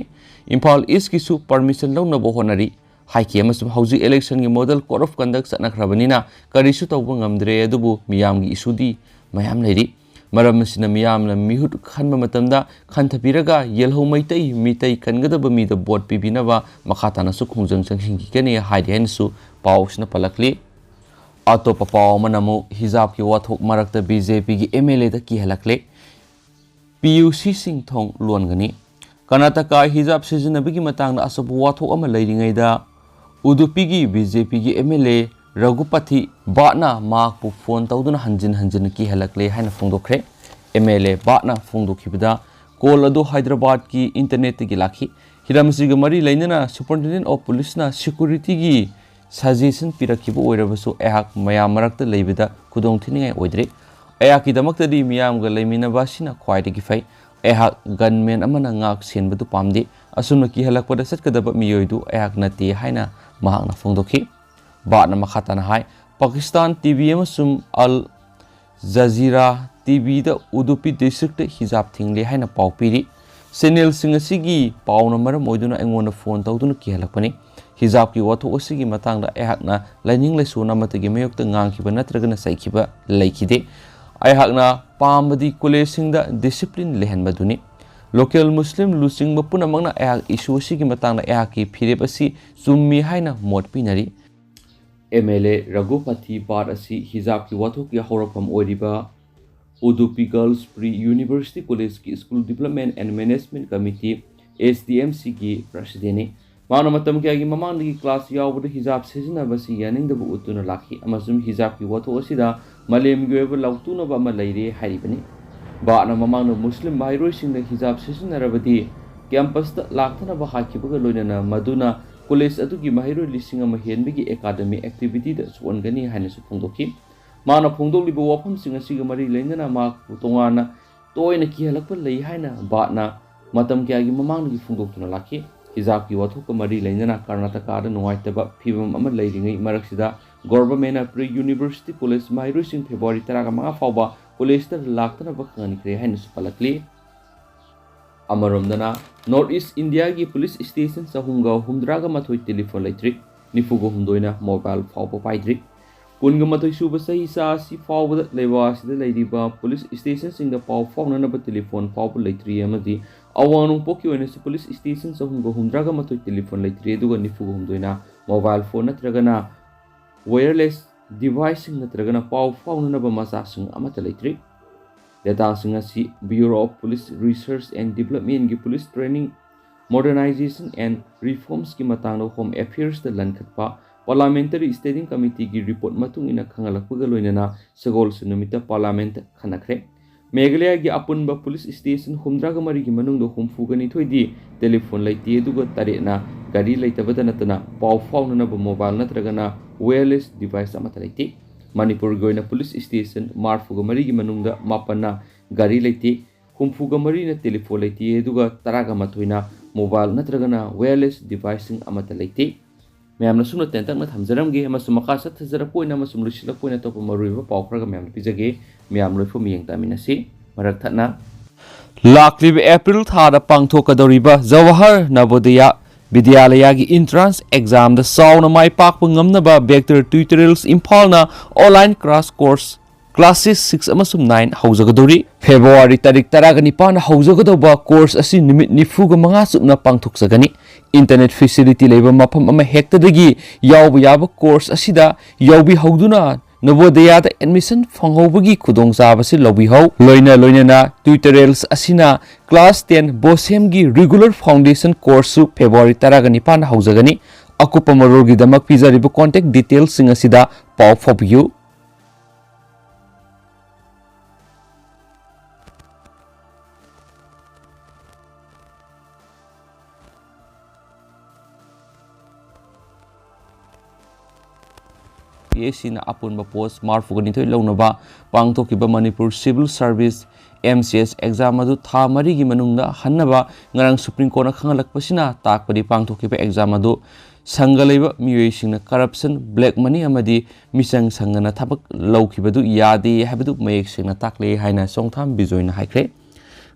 ꯏꯝꯐꯥꯜ ꯏꯁꯀꯤꯁꯨ ꯄꯔꯃꯤꯁꯟ ꯂꯧꯅꯕ ꯍꯣꯠꯅꯔꯤ ꯍꯥꯏꯈꯤ ꯑꯃꯁꯨꯡ ꯍꯧꯖꯤꯛ ꯏꯂꯦꯛꯁꯟꯒꯤ ꯃꯣꯗꯦꯜ ꯀꯣꯗ ꯑꯣꯐ ꯀꯟꯗꯛ ꯆꯠꯅꯈ꯭ꯔꯕꯅꯤꯅ ꯀꯔꯤꯁꯨ ꯇꯧꯕ ꯉꯝꯗ꯭ꯔꯦ, ꯑꯗꯨꯕꯨ ꯃꯤꯌꯥꯝꯒꯤ ꯏꯁꯨꯗꯤ ꯃꯌꯥꯝ ꯂꯩꯔꯤ꯫ ꯃꯔꯝ ꯑꯁꯤꯅ ꯃꯤꯌꯥꯝꯅ ꯃꯤꯍꯨꯠ ꯈꯟꯕ ꯃꯇꯝꯗ ꯈꯟꯊꯕꯤꯔꯒ ꯌꯦꯜꯍꯧ ꯃꯩꯇꯩ ꯃꯤꯇꯩ ꯀꯟꯒꯗꯕ ꯃꯤꯗ ꯚꯣꯠ ꯄꯤꯕꯤꯅꯕ ꯃꯈꯥ ꯇꯥꯅꯁꯨ ꯈꯣꯡꯖꯪ ꯆꯪꯁꯤꯟꯈꯤꯒꯅꯤ ꯍꯥꯏꯔꯤ ꯍꯥꯏꯅꯁꯨ ꯄꯥꯎ ꯑꯁꯤꯅ ꯄꯜꯂꯛꯂꯤ꯫ ꯑꯇꯣꯞꯄ ꯄꯥꯎ ꯑꯃꯅ ꯑꯃꯨꯛ ꯍꯤꯖꯥꯕꯀꯤ ꯋꯥꯊꯣꯛ ꯃꯔꯛꯇ ꯕꯤ ꯖꯦ ꯄꯤꯒꯤ ꯑꯦꯝ ꯑꯦꯜ ꯑꯦꯗ ꯀꯤꯍꯜꯂꯛꯂꯦ꯫ ꯄꯤ ꯌꯨ ꯁꯤꯁꯤꯡ ꯊꯣꯡ ꯂꯣꯟꯒꯅꯤ꯫ ꯀꯔꯅꯥꯇꯀꯥ ꯍꯤꯖꯥꯕ ꯁꯤꯖꯤꯟꯅꯕꯒꯤ ꯃꯇꯥꯡꯗ ꯑꯆꯧꯕ ꯋꯥꯊꯣꯛ ꯑꯃ ꯂꯩꯔꯤꯉꯩꯗ ꯎꯗꯨꯄꯤꯒꯤ ꯕꯤ ꯖꯦ ꯄꯤꯒꯤ ꯑꯦꯝ ꯑꯦꯜ ꯑꯦ ꯔꯘꯨꯄꯊꯤ ꯚꯥꯠꯅ ꯃꯍꯥꯛꯄꯨ ꯐꯣꯟ ꯇꯧꯗꯨꯅ ꯍꯟꯖꯤꯟ ꯍꯟꯖꯤꯟꯅ ꯀꯤꯍꯜꯂꯛꯂꯦ ꯍꯥꯏꯅ ꯐꯣꯡꯗꯣꯛꯈ꯭ꯔꯦ꯫ ꯑꯦꯝ ꯑꯦꯜ ꯑꯦ ꯚꯥꯠꯅ ꯐꯣꯡꯗꯣꯛꯈꯤꯕꯗ ꯀꯣꯜ ꯑꯗꯨ ꯍꯥꯏꯗ꯭ꯔꯕꯥꯗꯀꯤ ꯏꯟꯇꯔꯅꯦꯠꯇꯒꯤ ꯂꯥꯛꯈꯤ꯫ ꯍꯤꯔꯝ ꯑꯁꯤꯒ ꯃꯔꯤ ꯂꯩꯅꯅ ꯁꯨꯄꯔꯤꯟꯇꯦꯟꯗꯦꯟ ꯑꯣꯐ ꯄꯨꯂꯤꯁꯅ ꯁꯦꯀ꯭ꯌꯨꯔꯤꯇꯤꯒꯤ suggestion ꯄꯤꯔꯛꯈꯤꯕ ꯑꯣꯏꯔꯕꯁꯨ ꯑꯩꯍꯥꯛ ꯃꯌꯥꯝ ꯃꯔꯛꯇ ꯂꯩꯕꯗ ꯈꯨꯗꯣꯡ ꯊꯤꯅꯤꯡꯉꯥꯏ ꯑꯣꯏꯗ꯭ꯔꯤ꯫ ꯑꯩꯍꯥꯛꯀꯤꯗꯃꯛꯇꯗꯤ ꯃꯤꯌꯥꯝꯒ ꯂꯩꯃꯤꯟꯅꯕ ꯑꯁꯤꯅ ꯈ꯭ꯋꯥꯏꯗꯒꯤ ꯐꯩ꯫ ꯑꯩꯍꯥꯛ gunman ꯑꯃꯅ ꯉꯥꯛ ꯁꯦꯟꯕꯗꯨ ꯄꯥꯝꯗꯦ꯫ ꯑꯁꯨꯝꯅ ꯀꯤꯍꯜꯂꯛꯄꯗ ꯆꯠꯀꯗꯕ ꯃꯤꯑꯣꯏꯗꯨ ꯑꯩꯍꯥꯛ ꯅꯠꯇꯦ ꯍꯥꯏꯅ ꯃꯍꯥꯛꯅ ꯐꯣꯡꯗꯣꯛꯈꯤ꯫ ꯕꯥꯠꯅ ꯃꯈꯥ ꯇꯥꯅ ꯍꯥꯏ, ꯄꯥꯀꯤꯁꯇꯥꯟ ꯇꯤ ꯚꯤ ꯑꯃꯁꯨꯡ ꯑꯜ ꯖꯖꯤꯔꯥ ꯇꯤ ꯚꯤꯗ ꯎꯗꯨꯄꯤ ꯗꯤꯁꯇ꯭ꯔꯤꯛꯇ ꯍꯤꯖꯥꯕ ꯊꯤꯡꯂꯦ ꯍꯥꯏꯅ ꯄꯥꯎ ꯄꯤꯔꯤ꯫ ꯆꯦꯅꯦꯜꯁꯤꯡ ꯑꯁꯤꯒꯤ ꯄꯥꯎꯅ ꯃꯔꯝ ꯑꯣꯏꯗꯨꯅ ꯑꯩꯉꯣꯟꯗ ꯐꯣꯟ ꯇꯧꯗꯨꯅ ꯀꯤꯍꯜꯂꯛꯄꯅꯤ꯫ ꯍꯤꯖꯥꯕꯀꯤ ꯋꯥꯊꯣꯛ ꯑꯁꯤꯒꯤ ꯃꯇꯥꯡꯗ ꯑꯩꯍꯥꯛꯅ ꯂꯥꯏꯅꯤꯡ ꯂꯥꯏꯁꯣꯟ ꯑꯃꯠꯇꯒꯤ ꯃꯥꯌꯣꯛꯇ ꯉꯥꯡꯈꯤꯕ ꯅꯠꯇ꯭ꯔꯒꯅ ꯆꯩꯈꯤꯕ ꯂꯩꯈꯤꯗꯦ꯫ ꯑꯩꯍꯥꯛꯅ ꯄꯥꯝꯕꯗꯤ ꯀꯣꯂꯦꯖꯁꯤꯡꯗ discipline ꯂꯩꯍꯟꯕꯗꯨꯅꯤ꯫ Local ꯃꯨꯁꯂꯤꯝ ꯂꯨꯆꯤꯡꯕ ꯄꯨꯝꯅꯃꯛꯅ ꯑꯩꯍꯥꯛ issue ꯑꯁꯤꯒꯤ ꯃꯇꯥꯡꯗ ꯑꯩꯍꯥꯛꯀꯤ ꯐꯤꯔꯦꯞ ꯑꯁꯤ ꯆꯨꯝꯃꯤ ꯍꯥꯏꯅ ꯃꯣꯠ ꯄꯤꯅꯔꯤ꯫ ꯑꯦꯝ ꯑꯦꯜ ꯑꯦ ꯔꯘꯨꯄꯇꯤ ꯕꯥꯠ ꯑꯁꯤ ꯍꯤꯖꯥꯕꯀꯤ ꯋꯥꯊꯣꯛꯀꯤ ꯍꯧꯔꯛꯐꯝ ꯑꯣꯏꯔꯤꯕ Udupi Girls Pre University College ꯀꯤ School Development and Management Committee, S D M C ꯒꯤ president ꯅꯤ꯫ ꯃꯍꯥꯛꯅ ꯃꯇꯝ ꯀꯌꯥꯒꯤ ꯃꯃꯥꯡꯗꯒꯤ class ꯌꯥꯎꯕꯗ ꯍꯤꯖꯥꯕ ꯁꯤꯖꯤꯟꯅꯕ ꯑꯁꯤ ꯌꯥꯅꯤꯡꯗꯕ ꯎꯠꯇꯨꯅ ꯂꯥꯛꯈꯤ ꯑꯃꯁꯨꯡ ꯍꯤꯖꯥꯕꯀꯤ ꯋꯥꯊꯣꯛ ꯑꯁꯤꯗ ꯃꯥꯂꯦꯝꯒꯤ ꯑꯣꯏꯕ ꯂꯥꯎꯇꯨꯅꯕ ꯑꯃ ꯂꯩꯔꯦ ꯍꯥꯏꯔꯤꯕꯅꯤ꯫ ꯕꯥꯠꯅ ꯃꯃꯥꯡꯗ ꯃꯨꯁꯂꯤꯝ ꯃꯍꯩꯔꯣꯏꯁꯤꯡꯅ ꯍꯤꯖꯥꯕ ꯁꯤꯖꯤꯟꯅꯔꯕꯗꯤ campus ꯇ ꯂꯥꯛꯇꯅꯕ ꯍꯥꯏꯈꯤꯕꯒ ꯂꯣꯏꯅꯅ ꯃꯗꯨꯅ college ꯑꯗꯨꯒꯤ ꯃꯍꯩꯔꯣꯏ ꯂꯤꯁꯤꯡ ꯑꯃ ꯍꯦꯟꯕꯒꯤ academic activity ꯗ ꯁꯣꯛꯍꯟꯒꯅꯤ ꯍꯥꯏꯅꯁꯨ ꯐꯣꯡꯗꯣꯛꯈꯤ꯫ ꯃꯥꯅ ꯐꯣꯡꯗꯣꯛꯂꯤꯕ ꯋꯥꯐꯝꯁꯤꯡ ꯑꯁꯤꯒ ꯃꯔꯤ ꯂꯩꯅꯅ ꯃꯍꯥꯛꯄꯨ ꯇꯣꯉꯥꯟꯅ ꯇꯣꯏꯅ ꯀꯤꯍꯜꯂꯛꯄ ꯂꯩ ꯍꯥꯏꯅ ꯕꯥꯠꯅ ꯃꯇꯝ ꯀꯌꯥꯒꯤ ꯃꯃꯥꯡꯗꯒꯤ ꯐꯣꯡꯗꯣꯛꯇꯨꯅ ꯂꯥꯛꯈꯤ꯫ ꯍꯤꯖꯥꯕꯀꯤ ꯋꯥꯊꯣꯛꯀ ꯃꯔꯤ ꯂꯩꯅꯅ ꯀꯔꯅꯥꯇꯀꯥꯗ ꯅꯨꯡꯉꯥꯏꯇꯕ ꯐꯤꯕꯝ ꯑꯃ ꯂꯩꯔꯤꯉꯩ ꯃꯔꯛꯁꯤꯗ government ꯅ Pre University College ꯃꯍꯩꯔꯣꯏꯁꯤꯡ February ꯇꯔꯥꯃꯉꯥ ꯐꯥꯎꯕ college ꯇ ꯂꯥꯛꯇꯅꯕ ꯈꯪꯍꯟꯈ꯭ꯔꯦ ꯍꯥꯏꯅꯁꯨ ꯄꯜꯂꯛꯂꯤ꯫ ꯑꯃꯔꯣꯝꯗꯅ, North East India ꯒꯤ police station ꯆꯍꯨꯝꯒ ꯍꯨꯝꯗ꯭ꯔꯥꯒ ꯃꯥꯊꯣꯏ telephone ꯂꯩꯇ꯭ꯔꯤ, ꯅꯤꯐꯨꯒ ꯍꯨꯝꯗꯣꯏꯅ mobile ꯐꯥꯎꯕ ꯄꯥꯏꯗ꯭ꯔꯤ꯫ ꯀꯨꯟꯒ ꯃꯥꯊꯣꯏ ꯁꯨꯕ ꯆꯍꯤꯆꯥ ꯑꯁꯤ ꯐꯥꯎꯕꯗ ꯂꯩꯕꯥꯛ ꯑꯁꯤꯗ ꯂꯩꯔꯤꯕ police station ꯁꯤꯡꯗ ꯄꯥꯎ ꯐꯥꯎꯅꯅꯕ telephone ꯐꯥꯎꯕ ꯂꯩꯇ꯭ꯔꯤ ꯑꯃꯗꯤ ꯑꯋꯥꯡ ꯅꯣꯡꯄꯣꯛꯀꯤ ꯑꯣꯏꯅꯁꯨ police station ꯆꯍꯨꯝꯒ ꯍꯨꯝꯗ꯭ꯔꯥꯒ ꯃꯥꯊꯣꯏ telephone ꯂꯩꯇ꯭ꯔꯤ, ꯑꯗꯨꯒ ꯅꯤꯐꯨꯒ ꯍꯨꯝꯗꯣꯏꯅ mobile phone ꯅꯠꯇ꯭ꯔꯒꯅ wireless device ꯁꯤꯡ ꯅꯠꯇ꯭ꯔꯒꯅ ꯄꯥꯎ ꯐꯥꯎꯅꯅꯕ ꯃꯆꯥꯛꯁꯤꯡ ꯑꯃꯠꯇ ꯂꯩꯇ꯭ꯔꯤ꯫ Data ꯁꯤꯡ ꯑꯁꯤ Bureau of Police Research and Development ꯀꯤ Police Training, Modernization and Reforms ꯀꯤ ꯃꯇꯥꯡꯗ Home Affairs ꯇ ꯂꯟꯈꯠꯄ Parliamentary Standing Committee ꯒꯤ report ꯃꯇꯨꯡ ꯏꯟꯅ ꯈꯪꯍꯜꯂꯛꯄꯒ ꯂꯣꯏꯅꯅ ꯁꯒꯣꯜꯁꯦꯟ ꯅꯨꯃꯤꯠꯇ Parliament ꯇ ꯈꯟꯅꯈ꯭ꯔꯦ꯫ ꯃꯦꯘꯥꯂꯌꯥꯒꯤ ꯑꯄꯨꯟꯕ police station ꯍꯨꯝꯗ꯭ꯔꯥꯒ ꯃꯔꯤꯒꯤ ꯃꯅꯨꯡꯗ ꯍꯨꯝꯐꯨꯒ ꯅꯤꯊꯣꯏꯗꯤ telephone ꯂꯩꯇꯦ, ꯑꯗꯨꯒ ꯇꯔꯦꯠꯅ ꯒꯥꯔꯤ ꯂꯩꯇꯕꯗ ꯅꯠꯇꯅ ꯄꯥꯎ ꯐꯥꯎꯅꯅꯕ ꯃꯣꯕꯥꯏꯜ ꯅꯠꯇ꯭ꯔꯒꯅ ꯋꯦꯌꯔꯂꯦꯁ ꯗꯤꯚꯥꯏꯁ ꯑꯃꯠꯇ ꯂꯩꯇꯦ꯫ ꯃꯅꯤꯄꯨꯔꯒꯤ ꯑꯣꯏꯅ ꯄꯨꯂꯤꯁ ꯁ꯭ꯇꯦꯁꯟ ꯃꯔꯤꯐꯨꯒ ꯃꯔꯤꯒꯤ ꯃꯅꯨꯡꯗ ꯃꯥꯄꯟꯅ ꯒꯥꯔꯤ ꯂꯩꯇꯦ, ꯍꯨꯝꯐꯨꯒ ꯃꯔꯤꯅ ꯇꯦꯂꯤꯐꯣꯟ ꯂꯩꯇꯦ, ꯑꯗꯨꯒ ꯇꯔꯥꯒ ꯃꯥꯊꯣꯏꯅ ꯃꯣꯕꯥꯏꯜ ꯅꯠꯇ꯭ꯔꯒꯅ ꯋꯦꯌꯔꯂꯦꯁ ꯗꯤꯚꯥꯏꯁꯁꯤꯡ ꯑꯃꯠꯇ ꯂꯩꯇꯦ꯫ ꯃꯌꯥꯝꯅ ꯁꯨꯝꯅ ꯇꯦꯟꯇꯛꯅ ꯊꯝꯖꯔꯝꯒꯦ ꯑꯃꯁꯨꯡ ꯃꯈꯥ ꯆꯠꯊꯖꯔꯛꯄ ꯑꯣꯏꯅ ꯑꯃꯁꯨꯡ ꯂꯣꯏꯁꯤꯜꯂꯛꯄ ꯑꯣꯏꯅ ꯑꯇꯣꯞꯄ ꯃꯔꯨꯑꯣꯏꯕ ꯄꯥꯎ ꯈꯔꯒ ꯃꯌꯥꯝꯗ ꯄꯤꯖꯒꯦ꯫ ꯃꯌꯥꯝ ꯂꯣꯏꯐꯥꯎ ꯃꯤꯠꯌꯦꯡ ꯇꯥꯃꯤꯟꯅꯁꯤ꯫ ꯃꯔꯛ ꯊꯠꯅ ꯂꯥꯛꯂꯤꯕ ꯑꯦꯄ꯭ꯔꯤꯜ ꯊꯥꯗ ꯄꯥꯡꯊꯣꯛꯀꯗꯧꯔꯤꯕ ꯖꯋꯥꯍꯔ ꯅꯕꯣꯗꯌꯥ ꯕꯤꯗ꯭ꯌꯥꯂꯌꯥꯒꯤ ꯏꯟꯇ꯭ꯔꯥꯟꯁ ꯑꯦꯛꯖꯥꯝꯗ ꯆꯥꯎꯅ ꯃꯥꯏ ꯄꯥꯛꯄ ꯉꯝꯅꯕ ꯕꯦꯛꯇꯔ ꯇ꯭ꯌꯨꯇꯣꯔꯤꯌꯦꯜꯁ ꯏꯝꯐꯥꯜꯅ online class course class six, six ꯑꯃꯁꯨꯡ ꯅꯥꯏꯟ ꯍꯧꯖꯒꯗꯧꯔꯤ꯫ ꯐꯦꯕ꯭ꯔꯨꯋꯥꯔꯤ ꯇꯥꯔꯤꯛ ꯇꯔꯥꯒ ꯅꯤꯄꯥꯟꯗ ꯍꯧꯖꯒꯗꯧꯕ ꯀꯣꯔꯁ ꯑꯁꯤ ꯅꯨꯃꯤꯠ ꯅꯤꯐꯨꯒ ꯃꯉꯥ ꯆꯨꯞꯅ ꯄꯥꯡꯊꯣꯛꯆꯒꯅꯤ꯫ ꯏꯟꯇꯔꯅꯦꯠ ꯐꯦꯁꯤꯂꯤꯇꯤ ꯂꯩꯕ ꯃꯐꯝ ꯑꯃ ꯍꯦꯛꯇꯗꯒꯤ ꯌꯥꯎꯕ ꯌꯥꯕ ꯀꯣꯔꯁ ꯑꯁꯤꯗ ꯌꯥꯎꯕꯤꯍꯧꯗꯨꯅ ꯅꯕꯣꯗꯌꯥꯗ ꯑꯦꯗꯃꯤꯁꯟ ꯐꯪꯍꯧꯕꯒꯤ ꯈꯨꯗꯣꯡꯆꯥꯕꯁꯤ ꯂꯧꯕꯤꯍꯧ꯫ ꯂꯣꯏꯅ ꯂꯣꯏꯅꯅ ꯇ꯭ꯌꯨꯇꯣꯔꯤꯌꯦꯜꯁ ꯑꯁꯤꯅ ꯀ꯭ꯂꯥꯁ ꯇꯦꯟ ꯕꯣꯁꯦꯝꯒꯤ ꯔꯤꯒꯨꯂꯔ ꯐꯥꯎꯟꯗꯦꯁꯟ ꯀꯣꯔꯁꯁꯨ ꯐꯦꯕ꯭ꯔꯨꯋꯥꯔꯤ ꯇꯔꯥꯒ ꯅꯤꯄꯥꯟꯗ ꯍꯧꯖꯒꯅꯤ꯫ ꯑꯀꯨꯞꯄ ꯃꯔꯣꯜꯒꯤꯗꯃꯛ ꯄꯤꯖꯔꯤꯕ ꯀꯣꯟꯇꯦꯛ ꯗꯤꯇꯦꯜꯁꯁꯤꯡ ꯑꯁꯤꯗ ꯄꯥꯎ ꯐꯥꯎꯕꯤꯌꯨ꯫ ꯄꯤ ꯑꯦꯁ ꯁꯤꯅ ꯑꯄꯨꯟꯕ ꯄꯣꯁ ꯃꯔꯤꯐꯨꯒ ꯅꯤꯊꯣꯏ ꯂꯧꯅꯕ ꯄꯥꯡꯊꯣꯛꯈꯤꯕ Manipur civil service, M C S, exam ꯑꯗꯨ ꯊꯥ ꯃꯔꯤꯒꯤ ꯃꯅꯨꯡꯗ ꯍꯟꯅꯕ ꯉꯔꯥꯡ ꯁꯨꯄ꯭ꯔꯤꯝ ꯀꯣꯔꯠꯅ ꯈꯪꯍꯜꯂꯛꯄꯁꯤꯅ ꯇꯥꯛꯄꯗꯤ ꯄꯥꯡꯊꯣꯛꯈꯤꯕ ꯑꯦꯛꯖꯥꯝ ꯑꯗꯨ ꯁꯪꯒ ꯂꯩꯕ ꯃꯤꯑꯣꯏꯁꯤꯡꯅ ꯀꯔꯞꯁꯟ, ꯕ꯭ꯂꯦꯛ ꯃꯅꯤ ꯑꯃꯗꯤ ꯃꯤꯆꯪ ꯁꯪꯒꯅ ꯊꯕꯛ ꯂꯧꯈꯤꯕꯗꯨ ꯌꯥꯗꯦ ꯍꯥꯏꯕꯗꯨ ꯃꯌꯦꯛ ꯁꯦꯡꯅ ꯇꯥꯛꯂꯦ ꯍꯥꯏꯅ ꯆꯣꯡꯊꯥꯝ ꯕꯤꯖꯣꯏꯅ ꯍꯥꯏꯈ꯭ꯔꯦ꯫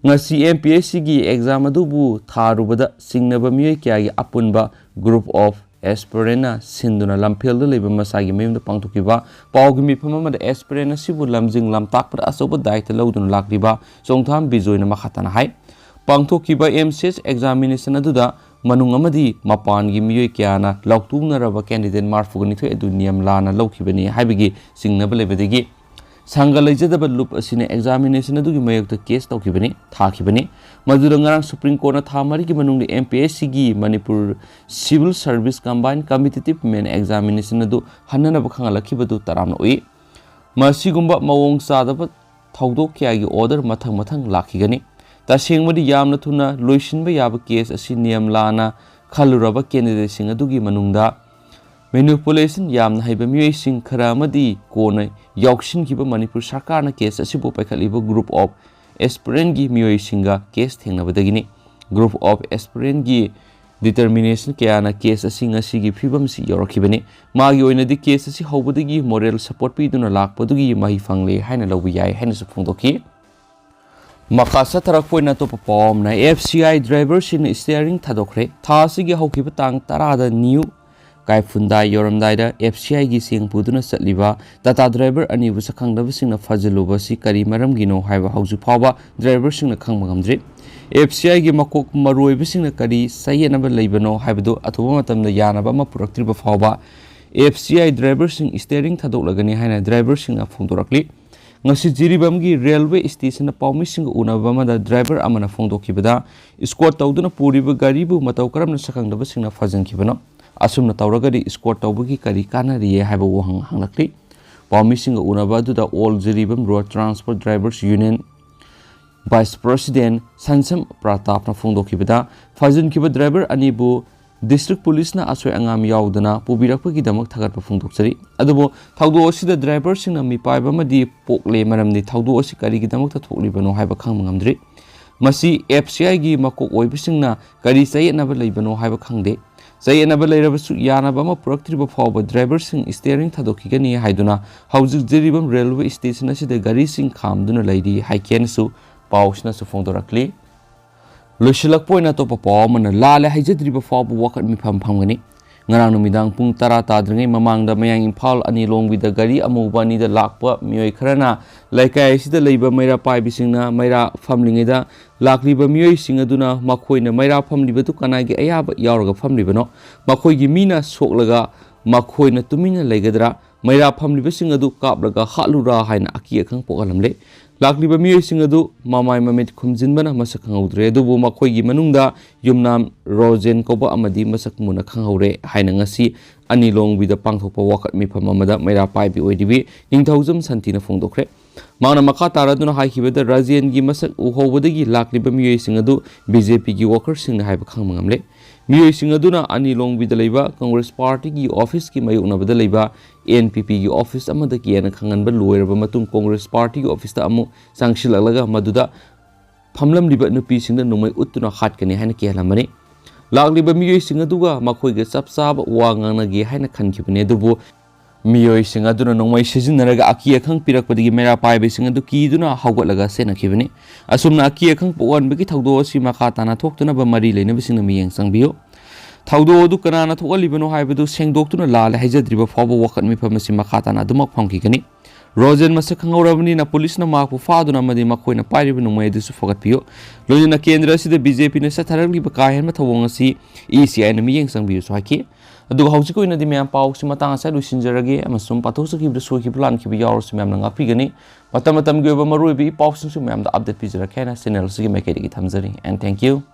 ꯉꯁꯤ ꯑꯦꯝ ꯄꯤ ꯑꯦꯁ ꯁꯤꯒꯤ ꯑꯦꯛꯖꯥꯝ ꯑꯗꯨꯕꯨ ꯊꯥꯔꯨꯕꯗ ꯆꯤꯡꯅꯕ ꯃꯤꯑꯣꯏ ꯀꯌꯥꯒꯤ ꯑꯄꯨꯟꯕ group of aspirantꯅ ꯁꯤꯟꯗꯨꯅ ꯂꯝꯐꯦꯜꯗ ꯂꯩꯕ ꯃꯁꯥꯒꯤ ꯃꯌꯨꯝꯗ ꯄꯥꯡꯊꯣꯛꯈꯤꯕ ꯄꯥꯎꯒꯤ ꯃꯤꯐꯝ ꯑꯃꯗ aspirant ꯑꯁꯤꯕꯨ ꯂꯝꯖꯤꯡ ꯂꯝꯇꯥꯛꯄꯗ ꯑꯆꯧꯕ ꯗꯥꯏꯇ ꯂꯧꯗꯨꯅ ꯂꯥꯛꯂꯤꯕ ꯆꯣꯡꯊꯥꯝ ꯕꯤꯖꯣꯏꯅ ꯃꯈꯥ ꯇꯥꯅ ꯍꯥꯏ, ꯄꯥꯡꯊꯣꯛꯈꯤꯕ ꯑꯦꯝ ꯁꯤ ꯑꯦꯁ examination ꯑꯗꯨꯗ ꯃꯅꯨꯡ ꯑꯃꯗꯤ ꯃꯄꯥꯟꯒꯤ ꯃꯤꯑꯣꯏ ꯀꯌꯥꯅ ꯂꯥꯎꯊꯣꯛꯅꯔꯕ candidate ꯃꯔꯤꯐꯨꯒ ꯅꯤꯊꯣꯏ ꯑꯗꯨ ꯅꯤꯌꯝ ꯂꯥꯟꯅ ꯂꯧꯈꯤꯕꯅꯤ ꯍꯥꯏꯕꯒꯤ ꯆꯤꯡꯅꯕ ꯂꯩꯕꯗꯒꯤ ꯁꯪꯒ ꯂꯩꯖꯗꯕ ꯂꯨꯞ ꯑꯁꯤꯅ examination ꯑꯗꯨꯒꯤ ꯃꯥꯌꯣꯛꯇ case ꯇꯧꯈꯤꯕꯅꯤ, ꯊꯥꯈꯤꯕꯅꯤ꯫ ꯃꯗꯨꯗ ꯉꯔꯥꯡ ꯁꯨꯄ꯭ꯔꯤꯝ ꯀꯣꯔꯠꯅ ꯊꯥ ꯃꯔꯤꯒꯤ ꯃꯅꯨꯡꯗ ꯑꯦꯝ ꯄꯤ ꯑꯦꯁ ꯁꯤꯒꯤ Manipur Civil Service Combined Competitive Main Examination ꯑꯗꯨ ꯍꯟꯅꯅꯕ ꯈꯪꯍꯜꯂꯛꯈꯤꯕꯗꯨ ꯇꯔꯥꯝꯅ ꯑꯣꯛꯏ꯫ ꯃꯁꯤꯒꯨꯝꯕ ꯃꯑꯣꯡ ꯆꯥꯗꯕ ꯊꯧꯗꯣꯛ ꯀꯌꯥꯒꯤ order ꯃꯊꯪ ꯃꯊꯪ ꯂꯥꯛꯈꯤꯒꯅꯤ꯫ ꯇꯁꯦꯡꯕꯗꯤ ꯌꯥꯝꯅ ꯊꯨꯅ ꯂꯣꯏꯁꯤꯟꯕ ꯌꯥꯕ case ꯑꯁꯤ ꯅꯤꯌꯝ ꯂꯥꯟꯅ ꯈꯜꯂꯨꯔꯕ candidateꯁꯤꯡ ꯑꯗꯨꯒꯤ ꯃꯅꯨꯡꯗ manipulation ꯌꯥꯝꯅ ꯍꯩꯕ ꯃꯤꯑꯣꯏꯁꯤꯡ ꯈꯔ ꯑꯃꯗꯤ ꯀꯣꯟꯅ ꯌꯥꯎꯁꯤꯟꯈꯤꯕ ꯃꯅꯤꯄꯨꯔ ꯁꯔꯀꯥꯔꯅ case ꯑꯁꯤꯕꯨ ꯄꯥꯏꯈꯠꯂꯤꯕ group of aspirantꯀꯤ ꯃꯤꯑꯣꯏꯁꯤꯡꯒ case ꯊꯦꯡꯅꯕꯗꯒꯤꯅꯤ꯫ Group of aspirantꯀꯤ determination ꯀꯌꯥꯅ case ꯑꯁꯤ ꯉꯁꯤꯒꯤ ꯐꯤꯕꯝꯁꯤ ꯌꯧꯔꯛꯈꯤꯕꯅꯤ꯫ ꯃꯥꯒꯤ ꯑꯣꯏꯅꯗꯤ case ꯑꯁꯤ ꯍꯧꯕꯗꯒꯤ moral support ꯄꯤꯗꯨꯅ ꯂꯥꯛꯄꯗꯨꯒꯤ ꯃꯍꯩ ꯐꯪꯂꯦ ꯍꯥꯏꯅ ꯂꯧꯕ ꯌꯥꯏ ꯍꯥꯏꯅꯁꯨ ꯐꯣꯡꯗꯣꯛꯈꯤ꯫ ꯃꯈꯥ ꯆꯠꯊꯔꯛꯄ ꯑꯣꯏꯅ ꯑꯇꯣꯞꯄ ꯄꯥꯎ ꯑꯃꯅ, F C I driverꯁꯤꯡꯅ steering ꯊꯥꯗꯣꯛꯈ꯭ꯔꯦ꯫ ꯊꯥ ꯑꯁꯤꯒꯤ ꯍꯧꯈꯤꯕ ꯇꯥꯡ ꯇꯔꯥꯗ ꯅ꯭ꯌꯨ ꯀꯥꯏꯐꯨꯟꯗꯥꯏ ꯌꯧꯔꯝꯗꯥꯏꯗ F C Iꯒꯤ ꯆꯦꯡ ꯄꯨꯗꯨꯅ ꯆꯠꯂꯤꯕ ꯇꯥꯇꯥ driver ꯑꯅꯤꯕꯨ ꯁꯛꯈꯪꯗꯕꯁꯤꯡꯅ ꯐꯥꯖꯤꯜꯂꯨꯕ ꯑꯁꯤ ꯀꯔꯤ ꯃꯔꯝꯒꯤꯅꯣ ꯍꯥꯏꯕ ꯍꯧꯖꯤꯛ ꯐꯥꯎꯕ driverꯁꯤꯡꯅ ꯈꯪꯕ ꯉꯝꯗ꯭ꯔꯤ꯫ F C Iꯒꯤ ꯃꯀꯣꯛ ꯃꯔꯨ ꯑꯣꯏꯕꯁꯤꯡꯅ ꯀꯔꯤ ꯆꯌꯦꯠꯅꯕ ꯂꯩꯕꯅꯣ ꯍꯥꯏꯕꯗꯨ ꯑꯊꯨꯕ ꯃꯇꯝꯗ ꯌꯥꯅꯕ ꯑꯃ ꯄꯨꯔꯛꯇ꯭ꯔꯤꯕ ꯐꯥꯎꯕ F C I driverꯁꯤꯡ steering ꯊꯥꯗꯣꯛꯂꯒꯅꯤ ꯍꯥꯏꯅ driverꯁꯤꯡꯅ ꯐꯣꯡꯗꯣꯔꯛꯂꯤ꯫ ꯉꯁꯤ ꯖꯤꯔꯤꯕꯥꯝꯒꯤ railway stationꯗ ꯄꯥꯎꯃꯤꯁꯤꯡꯒ ꯎꯅꯕ ꯑꯃꯗ driver ꯑꯃꯅ ꯐꯣꯡꯗꯣꯛꯈꯤꯕꯗ, escort ꯇꯧꯗꯨꯅ ꯄꯨꯔꯤꯕ ꯒꯥꯔꯤꯕꯨ ꯃꯇꯧ ꯀꯔꯝꯅ ꯁꯛꯈꯪꯗꯕꯁꯤꯡꯅ ꯐꯥꯖꯤꯟꯈꯤꯕꯅꯣ? ꯑꯁꯨꯝꯅ ꯇꯧꯔꯒꯗꯤ escort ꯇꯧꯕꯒꯤ ꯀꯔꯤ ꯀꯥꯟꯅꯔꯤꯌꯦ ꯍꯥꯏꯕ ꯋꯥꯍꯪ ꯍꯪꯂꯛꯂꯤ꯫ ꯄꯥꯎꯃꯤꯁꯤꯡꯒ ꯎꯅꯕ ꯑꯗꯨꯗ All Jiribam Road Transport Drivers Union Vice President ꯁꯟꯁꯝ ꯄ꯭ꯔꯇꯥꯞꯅ ꯐꯣꯡꯗꯣꯛꯈꯤꯕꯗ, ꯐꯥꯖꯤꯟꯈꯤꯕ driver ꯑꯅꯤꯕꯨ district policeꯅ ꯑꯁꯣꯏ ꯑꯉꯥꯝ ꯌꯥꯎꯗꯅ ꯄꯨꯕꯤꯔꯛꯄꯒꯤꯗꯃꯛ ꯊꯥꯒꯠꯄ ꯐꯣꯡꯗꯣꯛꯆꯔꯤ꯫ ꯑꯗꯨꯕꯨ ꯊꯧꯗꯣꯛ ꯑꯁꯤꯗ driverꯁꯤꯡꯅ ꯃꯤꯄꯥꯏꯕ ꯑꯃꯗꯤ ꯄꯣꯛꯂꯦ, ꯃꯔꯝꯗꯤ ꯊꯧꯗꯣꯛ ꯑꯁꯤ ꯀꯔꯤꯒꯤꯗꯃꯛꯇ ꯊꯣꯛꯂꯤꯕꯅꯣ ꯍꯥꯏꯕ ꯈꯪꯕ ꯉꯝꯗ꯭ꯔꯤ꯫ ꯃꯁꯤ F C Iꯒꯤ ꯃꯀꯣꯛ ꯑꯣꯏꯕꯁꯤꯡꯅ ꯀꯔꯤ ꯆꯌꯦꯠꯅꯕ ꯂꯩꯕꯅꯣ ꯍꯥꯏꯕ ꯈꯪꯗꯦ꯫ ꯆꯌꯦꯠꯅꯕ ꯂꯩꯔꯕꯁꯨ ꯌꯥꯅꯕ ꯑꯃ ꯄꯨꯔꯛꯇ꯭ꯔꯤꯕ ꯐꯥꯎꯕ driverꯁꯤꯡ steering ꯊꯥꯗꯣꯛꯈꯤꯒꯅꯤ ꯍꯥꯏꯗꯨꯅ ꯍꯧꯖꯤꯛ ꯖꯤꯔꯤꯕꯥꯝ railway station ꯑꯁꯤꯗ ꯒꯥꯔꯤꯁꯤꯡ ꯈꯥꯝꯗꯨꯅ ꯂꯩꯔꯤ ꯍꯥꯏꯀꯦꯅꯁꯨ ꯄꯥꯎꯁꯤꯅꯁꯨ ꯐꯣꯡꯗꯣꯔꯛꯂꯤ꯫ ꯂꯣꯏꯁꯤꯜꯂꯛꯄ ꯑꯣꯏꯅ ꯑꯇꯣꯞꯄ ꯄꯥꯎ ꯑꯃꯅ, ꯂꯥꯜꯂꯦ ꯍꯥꯏꯖꯗ꯭ꯔꯤꯕ ꯐꯥꯎꯕ ꯋꯥꯀꯠ ꯃꯤꯐꯝ ꯐꯝꯒꯅꯤ꯫ ꯉꯔꯥꯡ ꯅꯨꯃꯤꯗꯥꯡ ꯄꯨꯡ ꯇꯔꯥ ꯇꯥꯗ꯭ꯔꯤꯉꯩ ꯃꯃꯥꯡꯗ ꯃꯌꯥꯡ ꯏꯝꯐꯥꯜ ꯑꯅꯤ ꯂꯣꯡꯕꯤꯗ ꯒꯥꯔꯤ ꯑꯃꯨꯕ ꯑꯅꯤꯗ ꯂꯥꯛꯄ ꯃꯤꯑꯣꯏ ꯈꯔꯅ ꯂꯩꯀꯥꯏ ꯑꯁꯤꯗ ꯂꯩꯕ ꯃꯩꯔꯥ ꯄꯥꯏꯕꯤꯁꯤꯡꯅ ꯃꯩꯔꯥ ꯐꯝꯂꯤꯉꯩꯗ ꯂꯥꯛꯂꯤꯕ ꯃꯤꯑꯣꯏꯁꯤꯡ ꯑꯗꯨꯅ ꯃꯈꯣꯏꯅ ꯃꯩꯔꯥ ꯐꯝꯂꯤꯕꯗꯨ ꯀꯅꯥꯒꯤ ꯑꯌꯥꯕ ꯌꯥꯎꯔꯒ ꯐꯝꯂꯤꯕꯅꯣ? ꯃꯈꯣꯏꯒꯤ ꯃꯤꯅ ꯁꯣꯛꯂꯒ ꯃꯈꯣꯏꯅ ꯇꯨꯃꯤꯟꯅ ꯂꯩꯒꯗ꯭ꯔꯥ? ꯃꯩꯔꯥ ꯐꯝꯂꯤꯕꯁꯤꯡ ꯑꯗꯨ ꯀꯥꯞꯂꯒ ꯍꯥꯠꯂꯨꯔꯥ ꯍꯥꯏꯅ ꯑꯀꯤ ꯑꯈꯪ ꯄꯣꯛꯍꯜꯂꯝꯂꯦ꯫ ꯂꯥꯛꯂꯤꯕ ꯃꯤꯑꯣꯏꯁꯤꯡ ꯑꯗꯨ ꯃꯃꯥꯏ ꯃꯃꯤꯠ ꯈꯨꯝꯖꯤꯟꯕꯅ ꯃꯁꯛ ꯈꯪꯍꯧꯗ꯭ꯔꯦ, ꯑꯗꯨꯕꯨ ꯃꯈꯣꯏꯒꯤ ꯃꯅꯨꯡꯗ ꯌꯨꯝꯅꯥꯝ ꯔꯣꯖꯦꯟ ꯀꯧꯕ ꯑꯃꯗꯤ ꯃꯁꯛ ꯃꯨꯟꯅ ꯈꯪꯍꯧꯔꯦ ꯍꯥꯏꯅ ꯉꯁꯤ ꯑꯅꯤ ꯂꯣꯡꯕꯤꯗ ꯄꯥꯡꯊꯣꯛꯄ ꯋꯥꯀꯠ ꯃꯤꯐꯝ ꯑꯃꯗ ꯃꯩꯔꯥ ꯄꯥꯏꯕꯤ ꯑꯣꯏꯔꯤꯕꯤ ꯅꯤꯡꯊꯧꯖꯝ ꯁꯥꯟꯇꯤꯅ ꯐꯣꯡꯗꯣꯛꯈ꯭ꯔꯦ꯫ ꯃꯍꯥꯛꯅ ꯃꯈꯥ ꯇꯥꯔꯗꯨꯅ ꯍꯥꯏꯈꯤꯕꯗ, ꯔꯥꯖꯦꯟꯒꯤ ꯃꯁꯛ ꯎꯍꯧꯕꯗꯒꯤ ꯂꯥꯛꯂꯤꯕ ꯃꯤꯑꯣꯏꯁꯤꯡ ꯑꯗꯨ ꯕꯤ ꯖꯦ ꯄꯤꯒꯤ ꯋꯥꯀꯔꯁꯤꯡꯅ ꯍꯥꯏꯕ ꯈꯪꯕ ꯉꯝꯂꯦ꯫ ꯃꯤꯑꯣꯏꯁꯤꯡ ꯑꯗꯨꯅ ꯑꯅꯤꯂꯣꯡꯕꯤꯗ ꯂꯩꯕ ꯀꯪꯒ꯭ꯔꯦꯁ ꯄꯥꯔꯇꯤꯒꯤ ꯑꯣꯐꯤꯁꯀꯤ ꯃꯥꯌꯣꯛꯅꯕꯗ ꯂꯩꯕ ꯑꯦꯟ ꯄꯤ ꯄꯤꯒꯤ ꯑꯣꯐꯤꯁ ꯑꯃꯗ ꯀꯤꯌꯥꯅ ꯈꯪꯍꯟꯕ ꯂꯣꯏꯔꯕ ꯃꯇꯨꯡ ꯀꯪꯒ꯭ꯔꯦꯁ ꯄꯥꯔꯇꯤꯒꯤ ꯑꯣꯐꯤꯁꯇ ꯑꯃꯨꯛ ꯆꯪꯁꯤꯜꯂꯛꯂꯒ ꯃꯗꯨꯗ ꯐꯝꯂꯝꯂꯤꯕ ꯅꯨꯄꯤꯁꯤꯡꯗ ꯅꯣꯡꯃꯩ ꯎꯠꯇꯨꯅ ꯍꯥꯠꯀꯅꯤ ꯍꯥꯏꯅ ꯀꯤꯍꯜꯂꯝꯕꯅꯤ꯫ ꯂꯥꯛꯂꯤꯕ ꯃꯤꯑꯣꯏꯁꯤꯡ ꯑꯗꯨꯒ ꯃꯈꯣꯏꯒ ꯆꯞ ꯆꯥꯕ ꯋꯥ ꯉꯥꯡꯅꯒꯦ ꯍꯥꯏꯅ ꯈꯟꯈꯤꯕꯅꯤ, ꯑꯗꯨꯕꯨ ꯃꯤꯑꯣꯏꯁꯤꯡ ꯑꯗꯨꯅ ꯅꯣꯡꯃꯩ ꯁꯤꯖꯤꯟꯅꯔꯒ ꯑꯀꯤ ꯑꯈꯪ ꯄꯤꯔꯛꯄꯗꯒꯤ ꯃꯩꯔꯥ ꯄꯥꯏꯕꯁꯤꯡ ꯑꯗꯨ ꯀꯤꯗꯨꯅ ꯍꯧꯒꯠꯂꯒ ꯆꯦꯟꯅꯈꯤꯕꯅꯤ꯫ ꯑꯁꯨꯝꯅ ꯑꯀꯤ ꯑꯈꯪ ꯄꯣꯛꯍꯟꯕꯒꯤ ꯊꯧꯗꯣꯛ ꯑꯁꯤ ꯃꯈꯥ ꯇꯥꯅ ꯊꯣꯛꯇꯅꯕ ꯃꯔꯤ ꯂꯩꯅꯕꯁꯤꯡꯅ ꯃꯤꯠꯌꯦꯡ ꯆꯪꯕꯤꯌꯨ꯫ ꯊꯧꯗꯣꯛ ꯑꯗꯨ ꯀꯅꯥꯅ ꯊꯣꯛꯍꯜꯂꯤꯕꯅꯣ ꯍꯥꯏꯕꯗꯨ ꯁꯦꯡꯗꯣꯛꯇꯨꯅ ꯂꯥꯜꯂꯦ ꯍꯥꯏꯖꯗ꯭ꯔꯤꯕ ꯐꯥꯎꯕ ꯋꯥꯀꯠ ꯃꯤꯐꯝ ꯑꯁꯤ ꯃꯈꯥ ꯇꯥꯅ ꯑꯗꯨꯃꯛ ꯐꯝꯈꯤꯒꯅꯤ꯫ ꯔꯣꯖꯦꯟ ꯃꯁꯛ ꯈꯪꯍꯧꯔꯕꯅꯤꯅ ꯄꯨꯂꯤꯁꯅ ꯃꯍꯥꯛꯄꯨ ꯐꯥꯗꯨꯅ ꯑꯃꯗꯤ ꯃꯈꯣꯏꯅ ꯄꯥꯏꯔꯤꯕ ꯅꯣꯡꯃꯩ ꯑꯗꯨꯁꯨ ꯐꯒꯠꯄꯤꯌꯨ꯫ ꯂꯣꯏꯅꯅ ꯀꯦꯟꯗ꯭ꯔ ꯑꯁꯤꯗ ꯕꯤ ꯖꯦ ꯄꯤꯅ ꯆꯠꯊꯔꯛꯂꯤꯕ ꯀꯥ ꯍꯦꯟꯕ ꯊꯧꯑꯣꯡ ꯑꯁꯤ ꯏ ꯁꯤ ꯑꯥꯏꯅ ꯃꯤꯠꯌꯦꯡ ꯆꯪꯕꯤꯌꯨꯁꯨ ꯍꯥꯏꯈꯤ꯫ ꯑꯗꯨꯒ ꯍꯧꯖꯤꯛꯀꯤ ꯑꯣꯏꯅꯗꯤ ꯃꯌꯥꯝ ꯄꯥꯎꯁꯤ ꯃꯇꯥꯡ ꯑꯁꯤꯗ ꯂꯣꯏꯁꯤꯟꯖꯔꯒꯦ, ꯑꯃꯁꯨꯡ ꯄꯥꯊꯣꯛꯆꯈꯤꯕꯗ ꯁꯣꯏꯈꯤꯕ ꯂꯥꯟꯈꯤꯕ ꯌꯥꯎꯔꯁꯨ ꯃꯌꯥꯝꯅ ꯉꯥꯛꯄꯤꯒꯅꯤ꯫ ꯃꯇꯝ ꯃꯇꯝꯒꯤ ꯑꯣꯏꯕ ꯃꯔꯨꯑꯣꯏꯕ ꯏ ꯄꯥꯎꯁꯤꯡꯁꯨ ꯃꯌꯥꯝꯗ ꯑꯞꯗꯦꯠ ꯄꯤꯖꯔꯛꯀꯦ ꯍꯥꯏꯅ ꯆꯦꯅꯦꯜ ꯑꯁꯤꯒꯤ ꯃꯥꯏꯀꯩꯗꯒꯤ ꯊꯝꯖꯔꯤ꯫ And thank you.